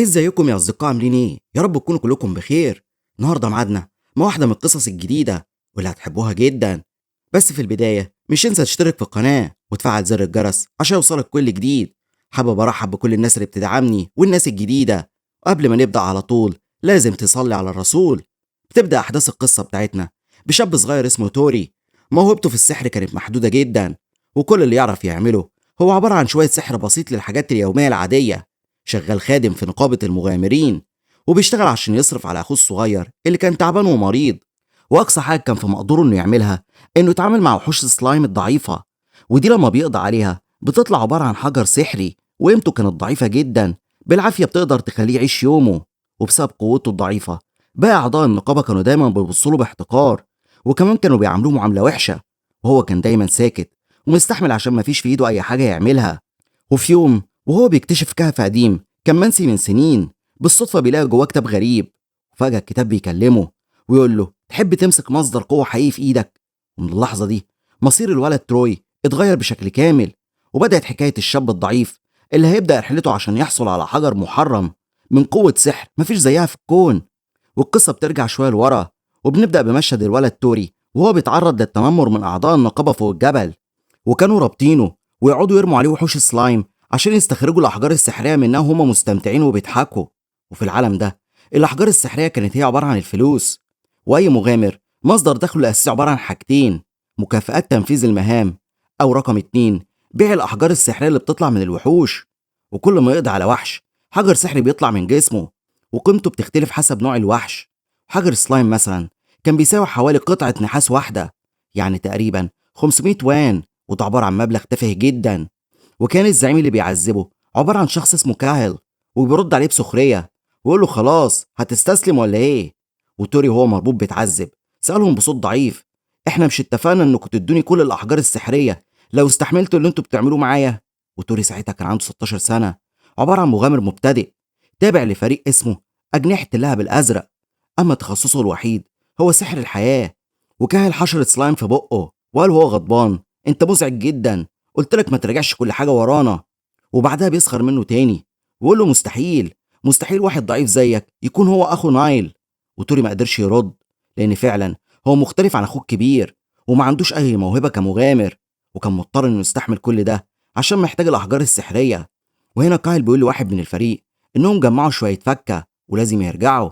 ازيكم يا اصدقاء، عاملين ايه؟ يا رب تكونوا كلكم بخير. النهارده ميعادنا مع واحدة من القصص الجديدة واللي هتحبوها جدا. بس في البداية مش تنسى تشترك في القناة وتفعل زر الجرس عشان يوصلك كل جديد. حابب ارحب بكل الناس اللي بتدعمني والناس الجديدة. وقبل ما نبدا على طول لازم تصلي على الرسول. بتبدا احداث القصة بتاعتنا بشاب صغير اسمه توري. موهبته في السحر كانت محدودة جدا، وكل اللي يعرف يعمله هو عبارة عن شوية سحر بسيط للحاجات اليومية العادية. شغال خادم في نقابة المغامرين، وبيشتغل عشان يصرف على أخوه الصغير اللي كان تعبان ومريض. وأقصى حاجة كان في مقدوره إنه يعملها إنه يتعامل مع وحوش السلايم الضعيفة، ودي لما بيقضي عليها بتطلع عبارة عن حجر سحري، وقيمته كانت ضعيفة جدا، بالعافية بتقدر تخليه يعيش يومه. وبسبب قوته الضعيفة بقى أعضاء النقابة كانوا دايما بيبصوا له باحتقار، وكمان كانوا بيعاملوه معاملة وحشة، وهو كان دايما ساكت ومستحمل عشان مفيش في إيده أي حاجة يعملها. وفي يوم وهو بيكتشف كهف قديم كان منسي من سنين، بالصدفة بيلاقي جواه كتاب غريب. وفجأة الكتاب بيكلمه ويقول له تحب تمسك مصدر قوة حقيقي في إيدك؟ ومن اللحظة دي مصير الولد تروي اتغير بشكل كامل، وبدأت حكاية الشاب الضعيف اللي هيبدأ رحلته عشان يحصل على حجر محرم من قوة سحر مفيش زيها في الكون. والقصة بترجع شوية لورا، وبنبدأ بمشهد الولد توري وهو بيتعرض للتنمر من أعضاء النقابة فوق الجبل، وكانوا رابطينه ويقعدوا يرموا عليه وحوش السلايم عشان يستخرجوا الأحجار السحرية منها وهما مستمتعين وبيضحكوا. وفي العالم ده الأحجار السحرية كانت هي عبارة عن الفلوس، وأي مغامر مصدر دخله الأساسي عبارة عن حاجتين: مكافآت تنفيذ المهام، أو رقم 2 بيع الأحجار السحرية اللي بتطلع من الوحوش. وكل ما يقضي على وحش حجر سحري بيطلع من جسمه، وقيمته بتختلف حسب نوع الوحش. حجر سلايم مثلا كان بيساوي حوالي قطعة نحاس واحدة، يعني تقريبا 500 وان، وده عبارة عن مبلغ تافه جدا. وكان الزعيم اللي بيعذبه عبارة عن شخص اسمه كاهل، وبيرد عليه بسخرية ويقول له خلاص هتستسلم ولا ايه؟ وتوري وهو مربوط بيتعذب سألهم بصوت ضعيف: احنا مش اتفقنا انكم تدوني كل الأحجار السحرية لو استحملتوا اللي انتوا بتعملوه معايا؟ وتوري ساعتها كان عنده 16 سنة، عبارة عن مغامر مبتدئ تابع لفريق اسمه أجنحة اللهب الأزرق. أما تخصصه الوحيد هو سحر الحياة. وكاهل حشرة سلايم في بقه وقال وهو غضبان: انت مزعج جدا، قلت لك ما تراجعش كل حاجة ورانا. وبعدها بيسخر منه تاني ويقول له مستحيل، مستحيل واحد ضعيف زيك يكون هو اخو نايل. وتوري ما قدرش يرد، لان فعلا هو مختلف عن اخوه الكبير وما عندوش اي موهبة كمغامر، وكان مضطر انه يستحمل كل ده عشان محتاج الاحجار السحريه. وهنا كاهل بيقول لواحد من الفريق انهم جمعوا شوية فكه ولازم يرجعوا.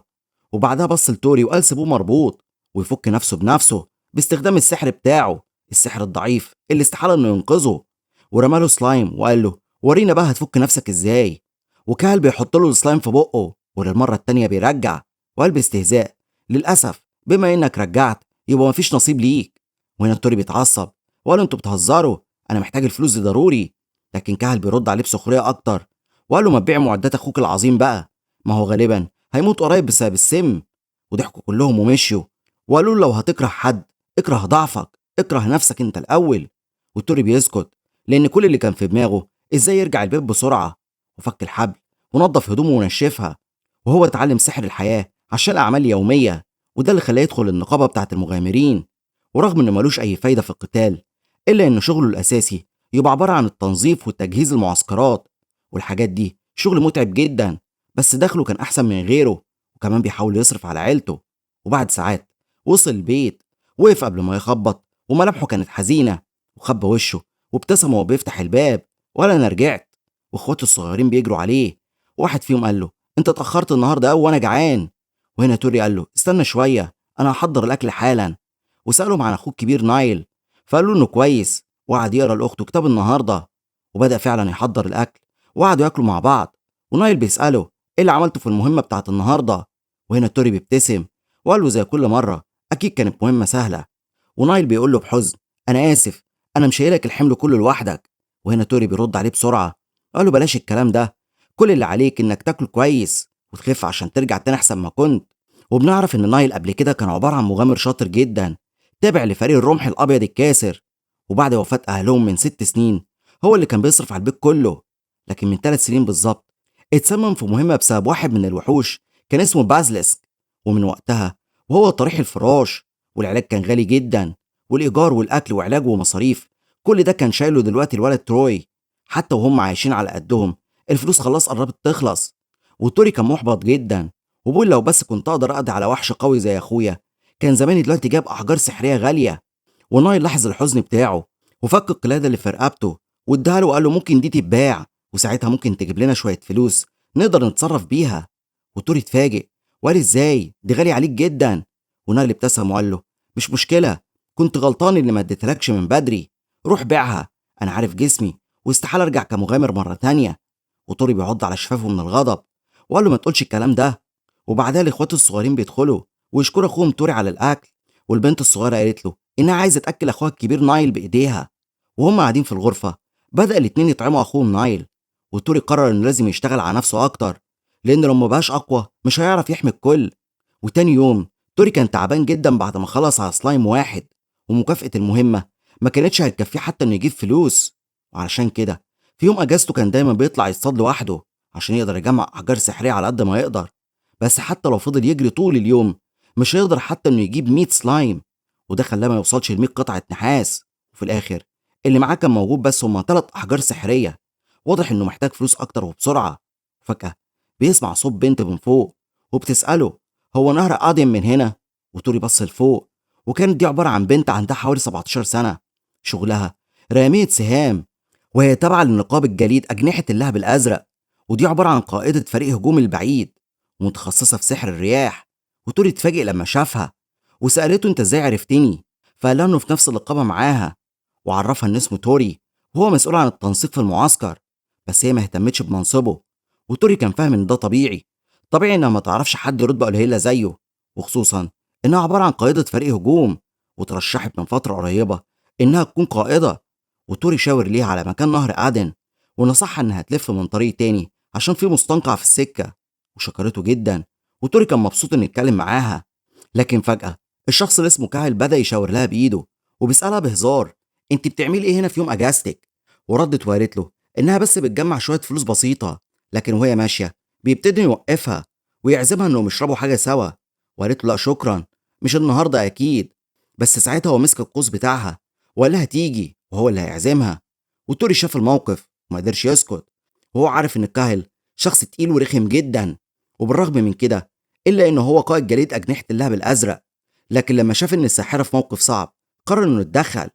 وبعدها بص لتوري وقال سيبوه مربوط ويفك نفسه بنفسه باستخدام السحر بتاعه، السحر الضعيف اللي استحالة انه ينقذه. ورماله سلايم وقال له ورينا بقى هتفك نفسك ازاي. وكاهل بيحط له السلايم في بقه، وللمره التانية بيرجع وقال باستهزاء: للاسف بما انك رجعت يبقى مفيش نصيب ليك. وهنا توري بيتعصب وقال انتوا بتهزروا، انا محتاج الفلوس دي ضروري. لكن كاهل بيرد عليه بسخريه اكتر وقال له ما تبيع معدات اخوك العظيم بقى، ما هو غالبا هيموت قريب بسبب السم. وضحكوا كلهم ومشيوا وقالوا له لو هتكره حد اكره ضعفك، اكره نفسك انت الاول. وتوري بيسكت لان كل اللي كان في دماغه ازاي يرجع البيت بسرعة. وفك الحبل ونظف هدومه ونشفها، وهو اتعلم سحر الحياة عشان الاعمال اليومية، وده اللي خلاه يدخل النقابة بتاعه المغامرين. ورغم انه ملوش اي فايده في القتال الا ان شغله الاساسي يبقى عبارة عن التنظيف والتجهيز المعسكرات والحاجات دي، شغل متعب جدا بس دخله كان احسن من غيره، وكمان بيحاول يصرف على عيلته. وبعد ساعات وصل البيت، وقف قبل ما يخبط وملامحه كانت حزينة، وخبى وشه وابتسم وهو بيفتح الباب وقال انا رجعت. واخواته الصغيرين بيجروا عليه، واحد فيهم قال له انت اتاخرت النهارده قوي وانا جعان. وهنا توري قال له استنى شوية انا هحضر الاكل حالا. وسالهم عن اخوه الكبير نايل فقال له انه كويس، وقعد يقرا لاخته كتاب النهارده. وبدا فعلا يحضر الاكل وقعدوا ياكلوا مع بعض. ونايل بيساله ايه اللي عملته في المهمة بتاعت النهارده؟ وهنا توري بيبتسم وقال له زي كل مرة اكيد كانت مهمة سهلة. ونايل بيقول له بحزن انا اسف، انا مش شايلك الحمل كله لوحدك. وهنا توري بيرد عليه بسرعة قال له بلاش الكلام ده، كل اللي عليك انك تاكل كويس وتخف عشان ترجع تاني احسن ما كنت. وبنعرف ان نايل قبل كده كان عبارة عن مغامر شاطر جدا تابع لفريق الرمح الابيض الكاسر، وبعد وفاه اهلهم من 6 سنين هو اللي كان بيصرف على البيت كله. لكن من 3 سنين بالظبط اتسمم في مهمة بسبب واحد من الوحوش كان اسمه بازلسك، ومن وقتها وهو طريح الفراش، والعلاج كان غالي جدا، والايجار والاكل وعلاجه ومصاريف كل ده كان شايله دلوقتي الولد تروي. حتى وهم عايشين على قدهم الفلوس خلاص قربت تخلص. وتوري كان محبط جدا وبيقول لو بس كنت اقدر اقضي على وحش قوي زي اخويا كان زماني دلوقتي جاب احجار سحريه غالية. ونايل لاحظ الحزن بتاعه وفك القلادة اللي في رقبته واداها له وقال له ممكن دي تتباع وساعتها ممكن تجيب لنا شوية فلوس نقدر نتصرف بيها. وتوري اتفاجئ وقال ازاي، دي غالية عليك جدا. ونايل ابتسم وقال له مش مشكلة، كنت غلطان اللي ما اديتلكش من بدري، روح بيعها، انا عارف جسمي واستحاله ارجع كمغامر مرة تانية. وتوري بيعض على شفافة من الغضب وقال له ما تقولش الكلام ده. وبعدها الاخوات الصغيرين بيدخلوا ويشكروا اخوهم توري على الاكل، والبنت الصغيرة قالت له انها عايزه تاكل اخوها الكبير نايل بايديها. وهم قاعدين في الغرفة بدا الاتنين يطعموا اخوهم نايل، وتوري قرر انه لازم يشتغل على نفسه اكتر لان لو ما بقاش اقوى مش هيعرف يحمي الكل. وتاني يوم توري كان تعبان جدا بعد ما خلص على سلايم واحد، ومكافأة المهمة ما كانتش هتكفيه حتى انه يجيب فلوس. وعلشان كده في يوم اجازته كان دايما بيطلع يصطاد لوحده عشان يقدر يجمع احجار سحريه على قد ما يقدر، بس حتى لو فضل يجري طول اليوم مش هيقدر حتى انه يجيب 100 سلايم، وده خلاه ما يوصلش ل 100 قطعه نحاس. وفي الاخر اللي معاه كان موجود بس هما 3 احجار سحريه، واضح انه محتاج فلوس اكتر وبسرعة. فجاة بيسمع صوت بنت من فوق وبتساله هو نهر قادم من هنا؟ وتوري بص لفوق وكانت دي عبارة عن بنت عندها حوالي 17 سنة، شغلها راميه سهام وهي تابعه لنقاب الجليد اجنحة اللهب الازرق، ودي عبارة عن قائده فريق هجوم البعيد ومتخصصه في سحر الرياح. وتوري اتفاجئ لما شافها وسالته انت ازاي عرفتني؟ فقال لها انه في نفس النقابة معاها، وعرفها ان اسمه توري وهو مسؤول عن التنسيق في المعسكر، بس هي ما اهتمتش بمنصبه. وتوري كان فاهم ان ده طبيعي، طبيعي انها ما تعرفش حد رتبه قليله زيه، وخصوصا انها عبارة عن قائده فريق هجوم وترشحت من فترة قريبه انها تكون قائده. وتوري شاور ليها على مكان نهر عدن ونصحها انها تلف من طريق تاني عشان في مستنقع في السكة، وشكرته جدا. وتوري كان مبسوط انه يتكلم معاها، لكن فجاة الشخص اللي اسمه كاهل بدا يشاور لها بايده وبيسالها بهزار انت بتعملي ايه هنا في يوم اجازتك؟ وردت وقالت له انها بس بتجمع شوية فلوس بسيطة، لكن وهي ماشية بيبتدي يوقفها ويعزمها انهم يشربوا حاجة سوا، وقالت له لا شكرا مش النهارده اكيد. بس ساعتها هو مسك القوس بتاعها وقال لها تيجي وهو اللي هيعزمها. وتوري شاف الموقف وما قدرش يسكت، وهو عارف ان كاهل شخص تقيل ورخم جدا، وبالرغم من كده الا انه هو قائد جليد اجنحة اللهب الازرق. لكن لما شاف ان الساحرة في موقف صعب قرر انه يتدخل،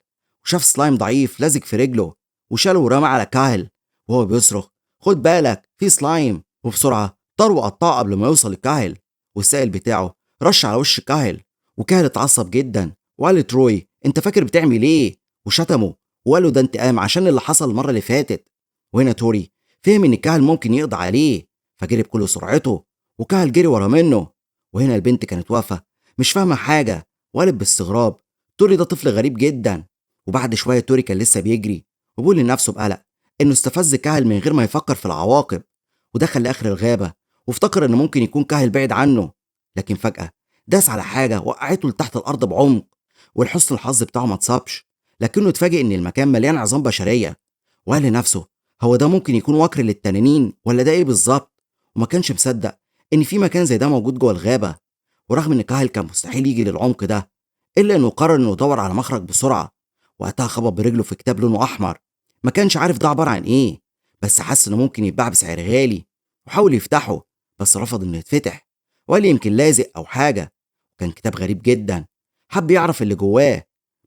وشاف سلايم ضعيف لازق في رجله وشاله ورمى على كاهل وهو بيصرخ خد بالك في سلايم، وبسرعة طار وقطعه قبل ما يوصل لكاهل، والسائل بتاعه رش على وش كاهل. وكاهل اتعصب جدا وقال لتروي انت فاكر بتعمل ايه؟ وشتمه وقال له ده انتقام عشان اللي حصل المرة اللي فاتت. وهنا توري فهم ان كاهل ممكن يقضي عليه فجري بكل سرعته وكاهل جري ورا منه. وهنا البنت كانت واقفة مش فاهمه حاجة وقالت باستغراب توري ده طفل غريب جدا. وبعد شوية توري كان لسه بيجري وبيقول لنفسه بقلق انه استفز كاهل من غير ما يفكر في العواقب، ودخل لاخر الغابة وافتكر انه ممكن يكون كاهل بعيد عنه، لكن فجاة داس على حاجة وقعته لتحت الارض بعمق، ولحسن الحظ بتاعه ما اتصابش، لكنه اتفاجئ ان المكان مليان عظام بشرية، وقال لنفسه هو ده ممكن يكون وكر للتنانين ولا ده ايه بالظبط؟ وما كانش مصدق ان في مكان زي ده موجود جوه الغابة. ورغم ان كاهل كان مستحيل يجي للعمق ده الا انه قرر انه يدور على مخرج بسرعة. وقتها خبط برجله في كتاب لونه احمر، ما كانش عارف ده عبارة عن ايه، بس حس انه ممكن يتباع بسعر غالي وحاول يفتحه بس رفض انه يتفتح وقال يمكن لازق او حاجة. كان كتاب غريب جدا، حب يعرف اللي جواه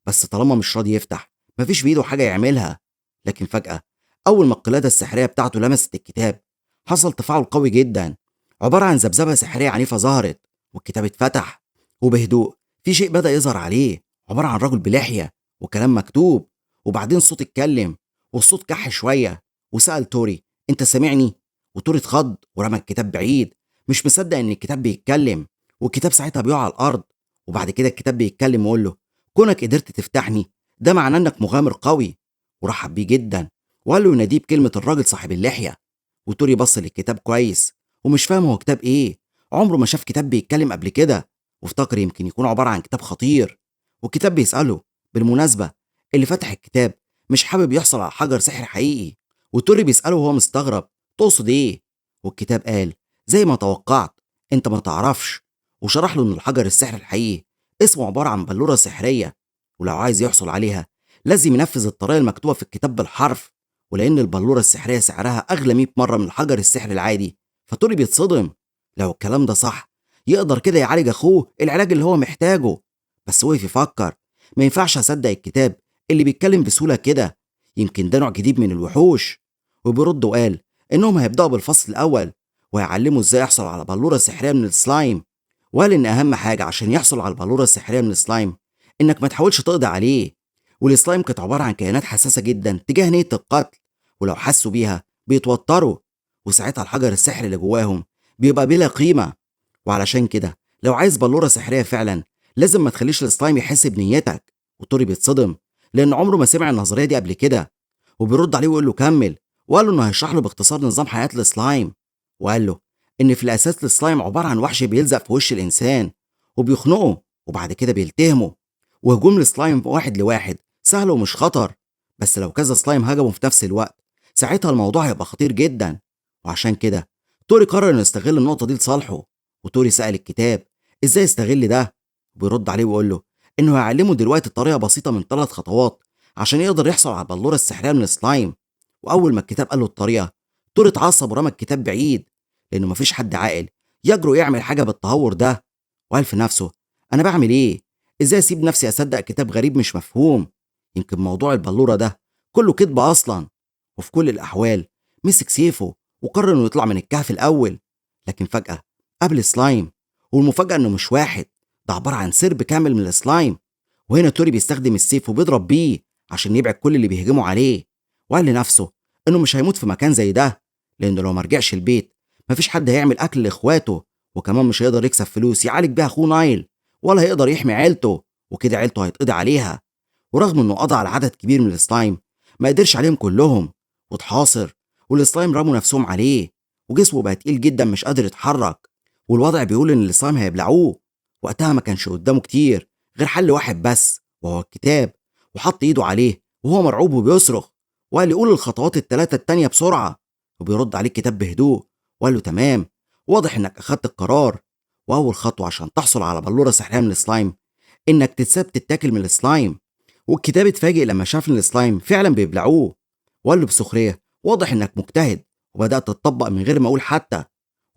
بس طالما مش راضي يفتح مفيش بايده حاجة يعملها. لكن فجاة اول ما القلادة السحريه بتاعته لمست الكتاب حصل تفاعل قوي جدا عبارة عن ذبذبة سحريه عنيفة ظهرت، والكتاب اتفتح وبهدوء في شيء بدا يظهر عليه عبارة عن رجل بلحيه وكلام مكتوب. وبعدين صوت اتكلم والصوت كح شوية وسال توري انت سامعني؟ وتوري اتخض ورمى الكتاب بعيد مش مصدق ان الكتاب بيتكلم، والكتاب ساعتها بيقع على الارض. وبعد كده الكتاب بيتكلم ويقول له كونك قدرت تفتحني ده معناه انك مغامر قوي، ورحب بيه جدا وقال له يناديه بكلمه الراجل صاحب اللحية. وتوري بص للكتاب كويس ومش فاهم هو كتاب ايه، عمره ما شاف كتاب بيتكلم قبل كده، وافتكر يمكن يكون عبارة عن كتاب خطير. والكتاب بيساله بالمناسبة اللي فتح الكتاب مش حابب يحصل على حجر سحر حقيقي؟ وتوري بيساله وهو مستغرب تقصد ايه؟ والكتاب قال زي ما توقعت انت ما تعرفش، وشرح له ان الحجر السحر الحقيقي اسمه عبارة عن بلوره سحريه، ولو عايز يحصل عليها لازم ينفذ الطريقة المكتوبة في الكتاب بالحرف، ولان البلوره السحريه سعرها اغلى 100 مرة من الحجر السحري العادي فتوري بيتصدم، لو الكلام ده صح يقدر كده يعالج أخوه العلاج اللي هو محتاجه. بس وقف يفكر، ما ينفعش أصدق الكتاب اللي بيتكلم بسهولة كده، يمكن ده نوع جديد من الوحوش. وبيرد وقال إنهم هيبدأوا بالفصل الأول وهيعلموا إزاي يحصل على بلورة سحرية من السلايم. وقال إن أهم حاجة عشان يحصل على البلورة السحرية من السلايم إنك ما تحاولش تقضي عليه. والسلايم كانت عبارة عن كائنات حساسة جدا تجاه نية القتل، ولو حسوا بيها بيتوتروا، وساعتها الحجر السحري اللي جواهم بيبقى بلا قيمة. وعلشان كده لو عايز بلورة سحرية فعلا لازم ما تخليش السلايم يحس بنيتك. وتوري بيتصدم لأن عمره ما سمع النظرية دي قبل كده، وبيرد عليه ويقول له كمل، وقال له إنه هيشرح له باختصار نظام حياة السلايم. وقال له إن في الأساس السلايم عبارة عن وحش بيلزق في وش الإنسان وبيخنقه وبعد كده بيلتهمه، وهجوم السلايم واحد لواحد سهل ومش خطر، بس لو كذا سلايم هجموا في نفس الوقت ساعتها الموضوع هيبقى خطير جدا. وعشان كده توري قرر إنه يستغل النقطة دي لصالحه. وتوري سأل الكتاب إزاي يستغل ده، وبيرد عليه ويقول له إنه هيعلمه دلوقتي طريقة بسيطة من 3 خطوات عشان يقدر يحصل على البلورة السحرية من السلايم. وأول ما الكتاب قال له الطريقة توري اتعصب ورمى الكتاب بعيد، لأنه مفيش حد عاقل يجرؤ يعمل حاجة بالتهور ده. وقال في نفسه أنا بعمل إيه؟ إزاي أسيب نفسي أصدق كتاب غريب مش مفهوم؟ يمكن موضوع البلورة ده كله كذب أصلا. وفي كل الأحوال مسك سيفه وقرر إنه يطلع من الكهف الأول. لكن فجأة قابل سلايم، والمفاجأة إنه مش واحد، ده عبارة عن سرب كامل من السلايم. وهنا توري بيستخدم السيف وبيضرب بيه عشان يبعد كل اللي بيهجموا عليه. وقال لنفسه إنه مش هيموت في مكان زي ده، لأنه لو مرجعش البيت مفيش حد هيعمل أكل لإخواته، وكمان مش هيقدر يكسب فلوس يعالج بيها أخوه نايل، ولا هيقدر يحمي عيلته، وكده عيلته هيتقضي عليها. ورغم إنه قضى على عدد كبير من السلايم ما قدرش عليهم كلهم، واتحاصر، والسلايم رموا نفسهم عليه، وجسمه بقى تقيل جدا مش قادر يتحرك، والوضع بيقول إن السلايم هيبلعوه. وقتها ما كانش قدامه كتير غير حل واحد بس، وهو الكتاب. وحط ايده عليه وهو مرعوب وبيصرخ، وقال يقول الخطوات ال3 التانية بسرعة. وبيرد عليه الكتاب بهدوء وقال له تمام، واضح انك اخدت القرار. واول خطوة عشان تحصل على بلورة سحرية من السلايم انك تتساب تتاكل من السلايم. والكتاب اتفاجئ لما شاف ان السلايم فعلا بيبلعوه، وقال له بسخرية واضح انك مجتهد وبدأت تطبق من غير ما اقول حتى.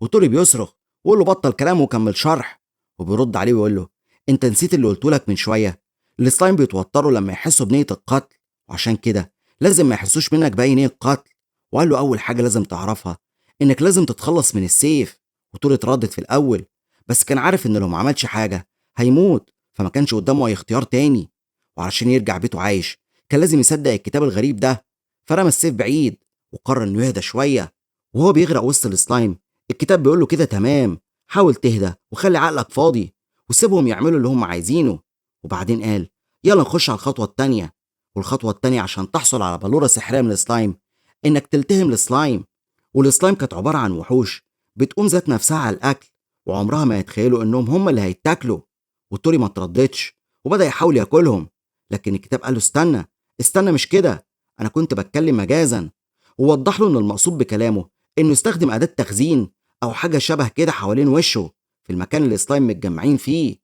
وتوري بيصرخ ويقول له بطل كلام وكمل شرح. وبيرد عليه ويقول له انت نسيت اللي قلته لك من شوية، السلايم بيتوتروا لما يحسوا بنية القتل، وعشان كده لازم ما يحسوش منك بأي نية قتل. وقال له اول حاجة لازم تعرفها انك لازم تتخلص من السيف. وتوري اتردد في الاول، بس كان عارف ان لو ما عملش حاجة هيموت، فما كانش قدامه اي اختيار تاني. وعشان يرجع بيته عايش كان لازم يصدق الكتاب الغريب ده. فرمى السيف بعيد وقرر انه يهدى شوية. وهو بيغرق وسط السلايم الكتاب بيقول له كده تمام، حاول تهدى وخلي عقلك فاضي وسيبهم يعملوا اللي هم عايزينه. وبعدين قال يلا نخش على الخطوة التانية. والخطوة التانية عشان تحصل على بلورة سحرية من السلايم انك تلتهم السلايم. والسلايم كانت عبارة عن وحوش بتقوم ذات نفسها على الأكل، وعمرها ما يتخيلوا انهم هم اللي هيتاكلوا. وتوري ما ترددش وبدأ يحاول ياكلهم، لكن الكتاب قال له استنى استنى مش كده، انا كنت بتكلم مجازا. ووضح له ان المقصود بكلامه انه يستخدم أداة تخزين او حاجة شبه كده حوالين وشه في المكان اللي السلايم متجمعين فيه.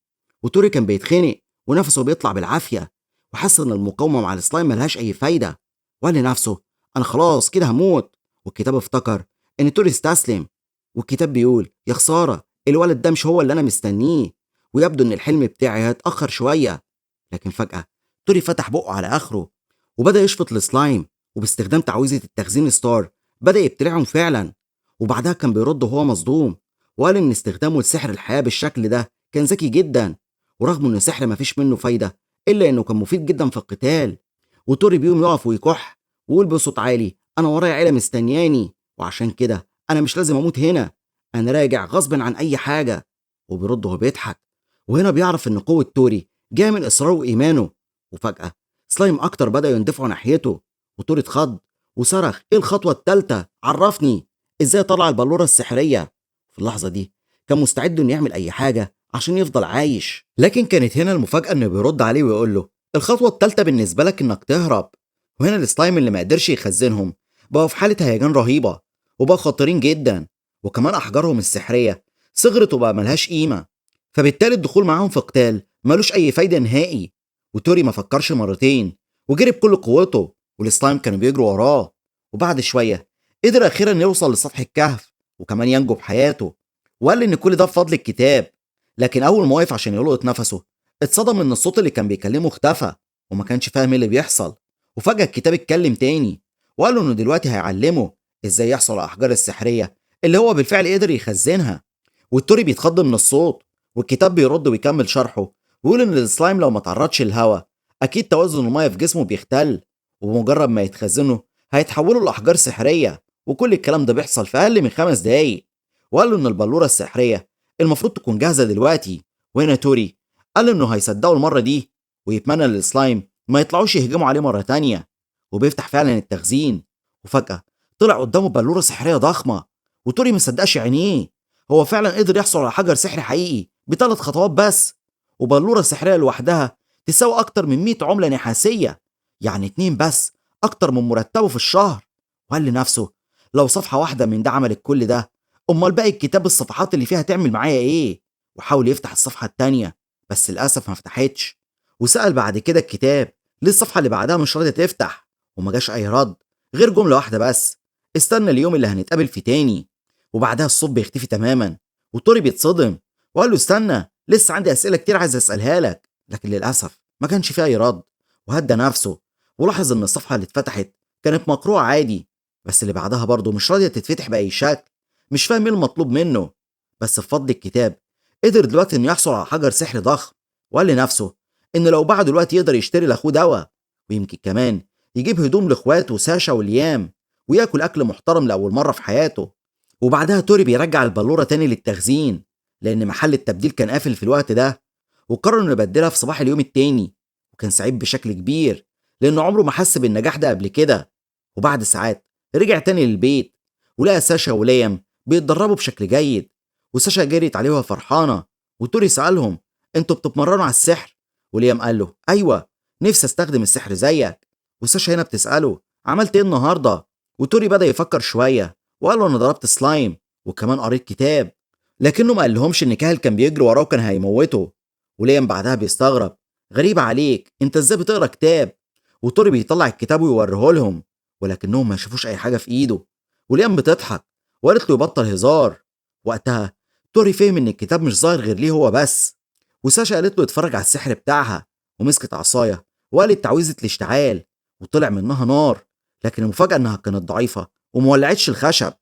وتوري كان بيتخنق ونفسه بيطلع بالعافية، وحس ان المقاومة مع السلايم ملهاش اي فايدة، وقال لنفسه انا خلاص كده هموت. والكتاب افتكر ان توري استسلم، والكتاب بيقول يا خسارة الولد ده مش هو اللي انا مستنيه، ويبدو ان الحلم بتاعي هيتأخر شوية. لكن فجأة توري فتح بقه على اخره وبدأ يشفط السلايم، وباستخدام تعويذة التخزين ستار بدأ يبتلعهم فعلا. وبعدها كان بيرد وهو مصدوم، وقال ان استخدامه لسحر الحياة بالشكل ده كان ذكي جدا، ورغم انه سحر مفيش منه فايدة الا انه كان مفيد جدا في القتال. وتوري بيقوم يقف ويكح ويقول بصوت عالي انا ورايا عيلة مستنياني، وعشان كده انا مش لازم اموت هنا، انا راجع غصب عن اي حاجة. وبيرد وهو بيضحك. وهنا بيعرف ان قوة توري جاية من اصراره وايمانه. وفجأة سلايم اكتر بدأ يندفعوا ناحيته، وتوري اتخض وصرخ ايه الخطوة التالتة؟ عرفني ازاي طلع البلورة السحرية. في اللحظة دي كان مستعد انه يعمل اي حاجة عشان يفضل عايش، لكن كانت هنا المفاجأة انه بيرد عليه ويقول له الخطوة التالتة بالنسبة لك انك تهرب. وهنا السلايم اللي ما قدرش يخزنهم بقوا في حالة هيجان رهيبة وبقوا خطيرين جدا، وكمان احجارهم السحرية صغرت وبقى ملهاش قيمة، فبالتالي الدخول معاهم في قتال ملوش اي فايدة نهائي. وتوري ما فكرش مرتين وجري بكل قوته، والسلايم كانوا بيجروا وراه. وبعد شوية قدر أخيرا يوصل لسطح الكهف، وكمان ينجو بحياته، وقال إن كل ده بفضل الكتاب. لكن أول ما وقف عشان يلقط نفسه اتصدم إن الصوت اللي كان بيكلمه اختفى وما كانش فاهم ايه اللي بيحصل. وفجأة الكتاب اتكلم تاني وقال له إنه دلوقتي هيعلمه إزاي يحصل على الأحجار السحرية اللي هو بالفعل قدر يخزنها. والتوري بيتخض من الصوت، والكتاب بيرد ويكمل شرحه ويقول إن السلايم لو ما تعرضش للهواء أكيد توازن المية في جسمه بيختل، وبمجرد ما يتخزنوا هيتحولوا لأحجار سحرية، وكل الكلام ده بيحصل في أقل من 5 دقايق. وقال له إن البلورة السحرية المفروض تكون جاهزة دلوقتي. وهنا توري قال إنه هيصدقوا المرة دي ويتمنى للسلايم ما يطلعوش يهجموا عليه مرة تانية. وبيفتح فعلا التخزين، وفجأة طلع قدامه بلورة سحرية ضخمة، وتوري ما صدقش عينيه، هو فعلا قدر يحصل على حجر سحري حقيقي ب3 خطوات بس، وبلورة سحرية لوحدها تساوي أكتر من 100 عملة نحاسية، يعني 2 بس أكتر من مرتبه في الشهر. وقال لنفسه لو صفحة واحدة من ده عملت كل ده، أمال باقي الكتاب الصفحات اللي فيها تعمل معايا إيه؟ وحاول يفتح الصفحة التانية بس للأسف ما فتحتش. وسأل بعد كده الكتاب ليه الصفحة اللي بعدها مش راضية تفتح، وما جاش أي رد غير جملة واحدة بس: استنى اليوم اللي هنتقابل فيه تاني. وبعدها الصوت بيختفي تماما، وتوري بيتصدم وقال له استنى لسه عندي أسئلة كتير عايز أسألها لك، لكن للأسف ما كانش فيه أي رد. وهدى نفسه ولاحظ إن الصفحة اللي اتفتحت كانت مقروءة عادي، بس اللي بعدها برضه مش راضية تتفتح بأي شكل، مش فاهم ايه المطلوب منه. بس بفضل الكتاب قدر دلوقتي إنه يحصل على حجر سحري ضخم، وقال لنفسه إن لو باعه دلوقتي يقدر يشتري لأخوه دواء، ويمكن كمان يجيب هدوم لإخواته ساشا وليام، وياكل أكل محترم لأول مرة في حياته. وبعدها توري بيرجع البلورة تاني للتخزين لأن محل التبديل كان قافل في الوقت ده، وقرر إنه يبدلها في صباح اليوم التاني، وكان سعيد بشكل كبير لأنه عمره ما حس بالنجاح ده قبل كده. وبعد ساعات رجع تاني للبيت ولقى ساشا وليام بيتدربوا بشكل جيد، وساشا جريت عليه وهي فرحانة، وتوري سألهم انتوا بتتمرنوا على السحر؟ وليام قال له أيوة نفسي استخدم السحر زيك. وساشا هنا بتسأله عملت ايه النهاردة؟ وتوري بدأ يفكر شوية وقال له انا ضربت سلايم وكمان قريت كتاب، لكنه ما قالهمش ان كاهل كان بيجري وراه وكان هيموته. وليام بعدها بيستغرب غريب عليك انت ازاي بتقرا كتاب؟ وتوري بيطلع الكتاب ويوريه لهم، ولكنهم ما شافوش اي حاجة في ايده. وليام بتضحك وقالت له يبطل هزار. وقتها توري فهم ان الكتاب مش ظاهر غير ليه هو بس. وساشا قالت له يتفرج على السحر بتاعها، ومسكت عصاية وقالت تعويذه الاشتعال وطلع منها نار، لكن المفاجاة انها كانت ضعيفة ومولعتش الخشب.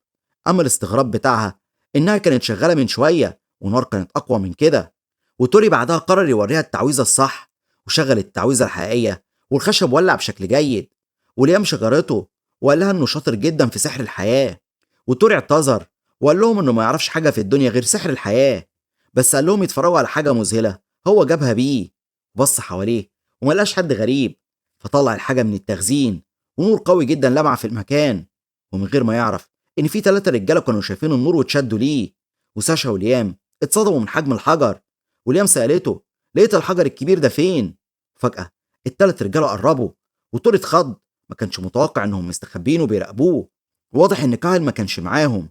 اما الاستغراب بتاعها انها كانت شغالة من شوية ونار كانت اقوى من كده. وتوري بعدها قرر يوريها التعويذه الصح، وشغل التعويذه الحقيقية والخشب ولع بشكل جيد. وليام شجرته وقال لها انه شاطر جدا في سحر الحياة. وتوري اعتذر وقال لهم انه ما يعرفش حاجة في الدنيا غير سحر الحياة، بس قال لهم يتفرجوا على حاجة مذهلة هو جابها بيه. بص حواليه وما لقاش حد غريب، فطلع الحاجة من التخزين ونور قوي جدا لمع في المكان، ومن غير ما يعرف ان في 3 رجاله كانوا شايفين النور واتشدوا ليه. وساشا وليام اتصدموا من حجم الحجر، وليام سالته لقيت الحجر الكبير ده فين؟ فجاة ال3 رجاله قربوا وتوري اتخض، ما كانش متوقع انهم مستخبين وبيراقبوه. واضح ان كاهل ما كانش معاهم.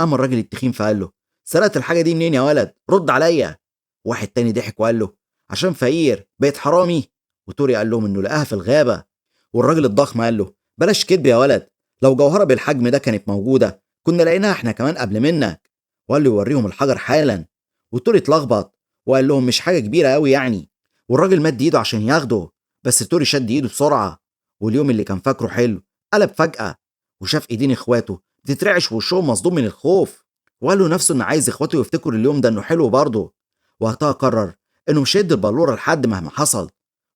اما الراجل التخين فقال له سرقت الحاجة دي منين يا ولد؟ رد عليا. واحد تاني ضحك وقال له عشان فقير بقيت حرامي. وتوري قال لهم انه لقاها في الغابة. والراجل الضخم قال له بلاش كدب يا ولد، لو جوهره بالحجم ده كانت موجودة كنا لقيناها احنا كمان قبل منك. وقال له يوريهم الحجر حالا. وتوري اتلخبط وقال لهم مش حاجة كبيرة قوي يعني. والراجل مد ايده عشان ياخده، بس توري شد ايده بسرعة. واليوم اللي كان فاكره حلو قلب فجاة، وشاف ايدين اخواته بتترعش ووشهم مصدوم من الخوف، وقال له نفسه ان عايز اخواته يفتكروا اليوم ده انه حلو برضه. وقتها قرر انه مش هيدي البلوره لحد مهما حصل،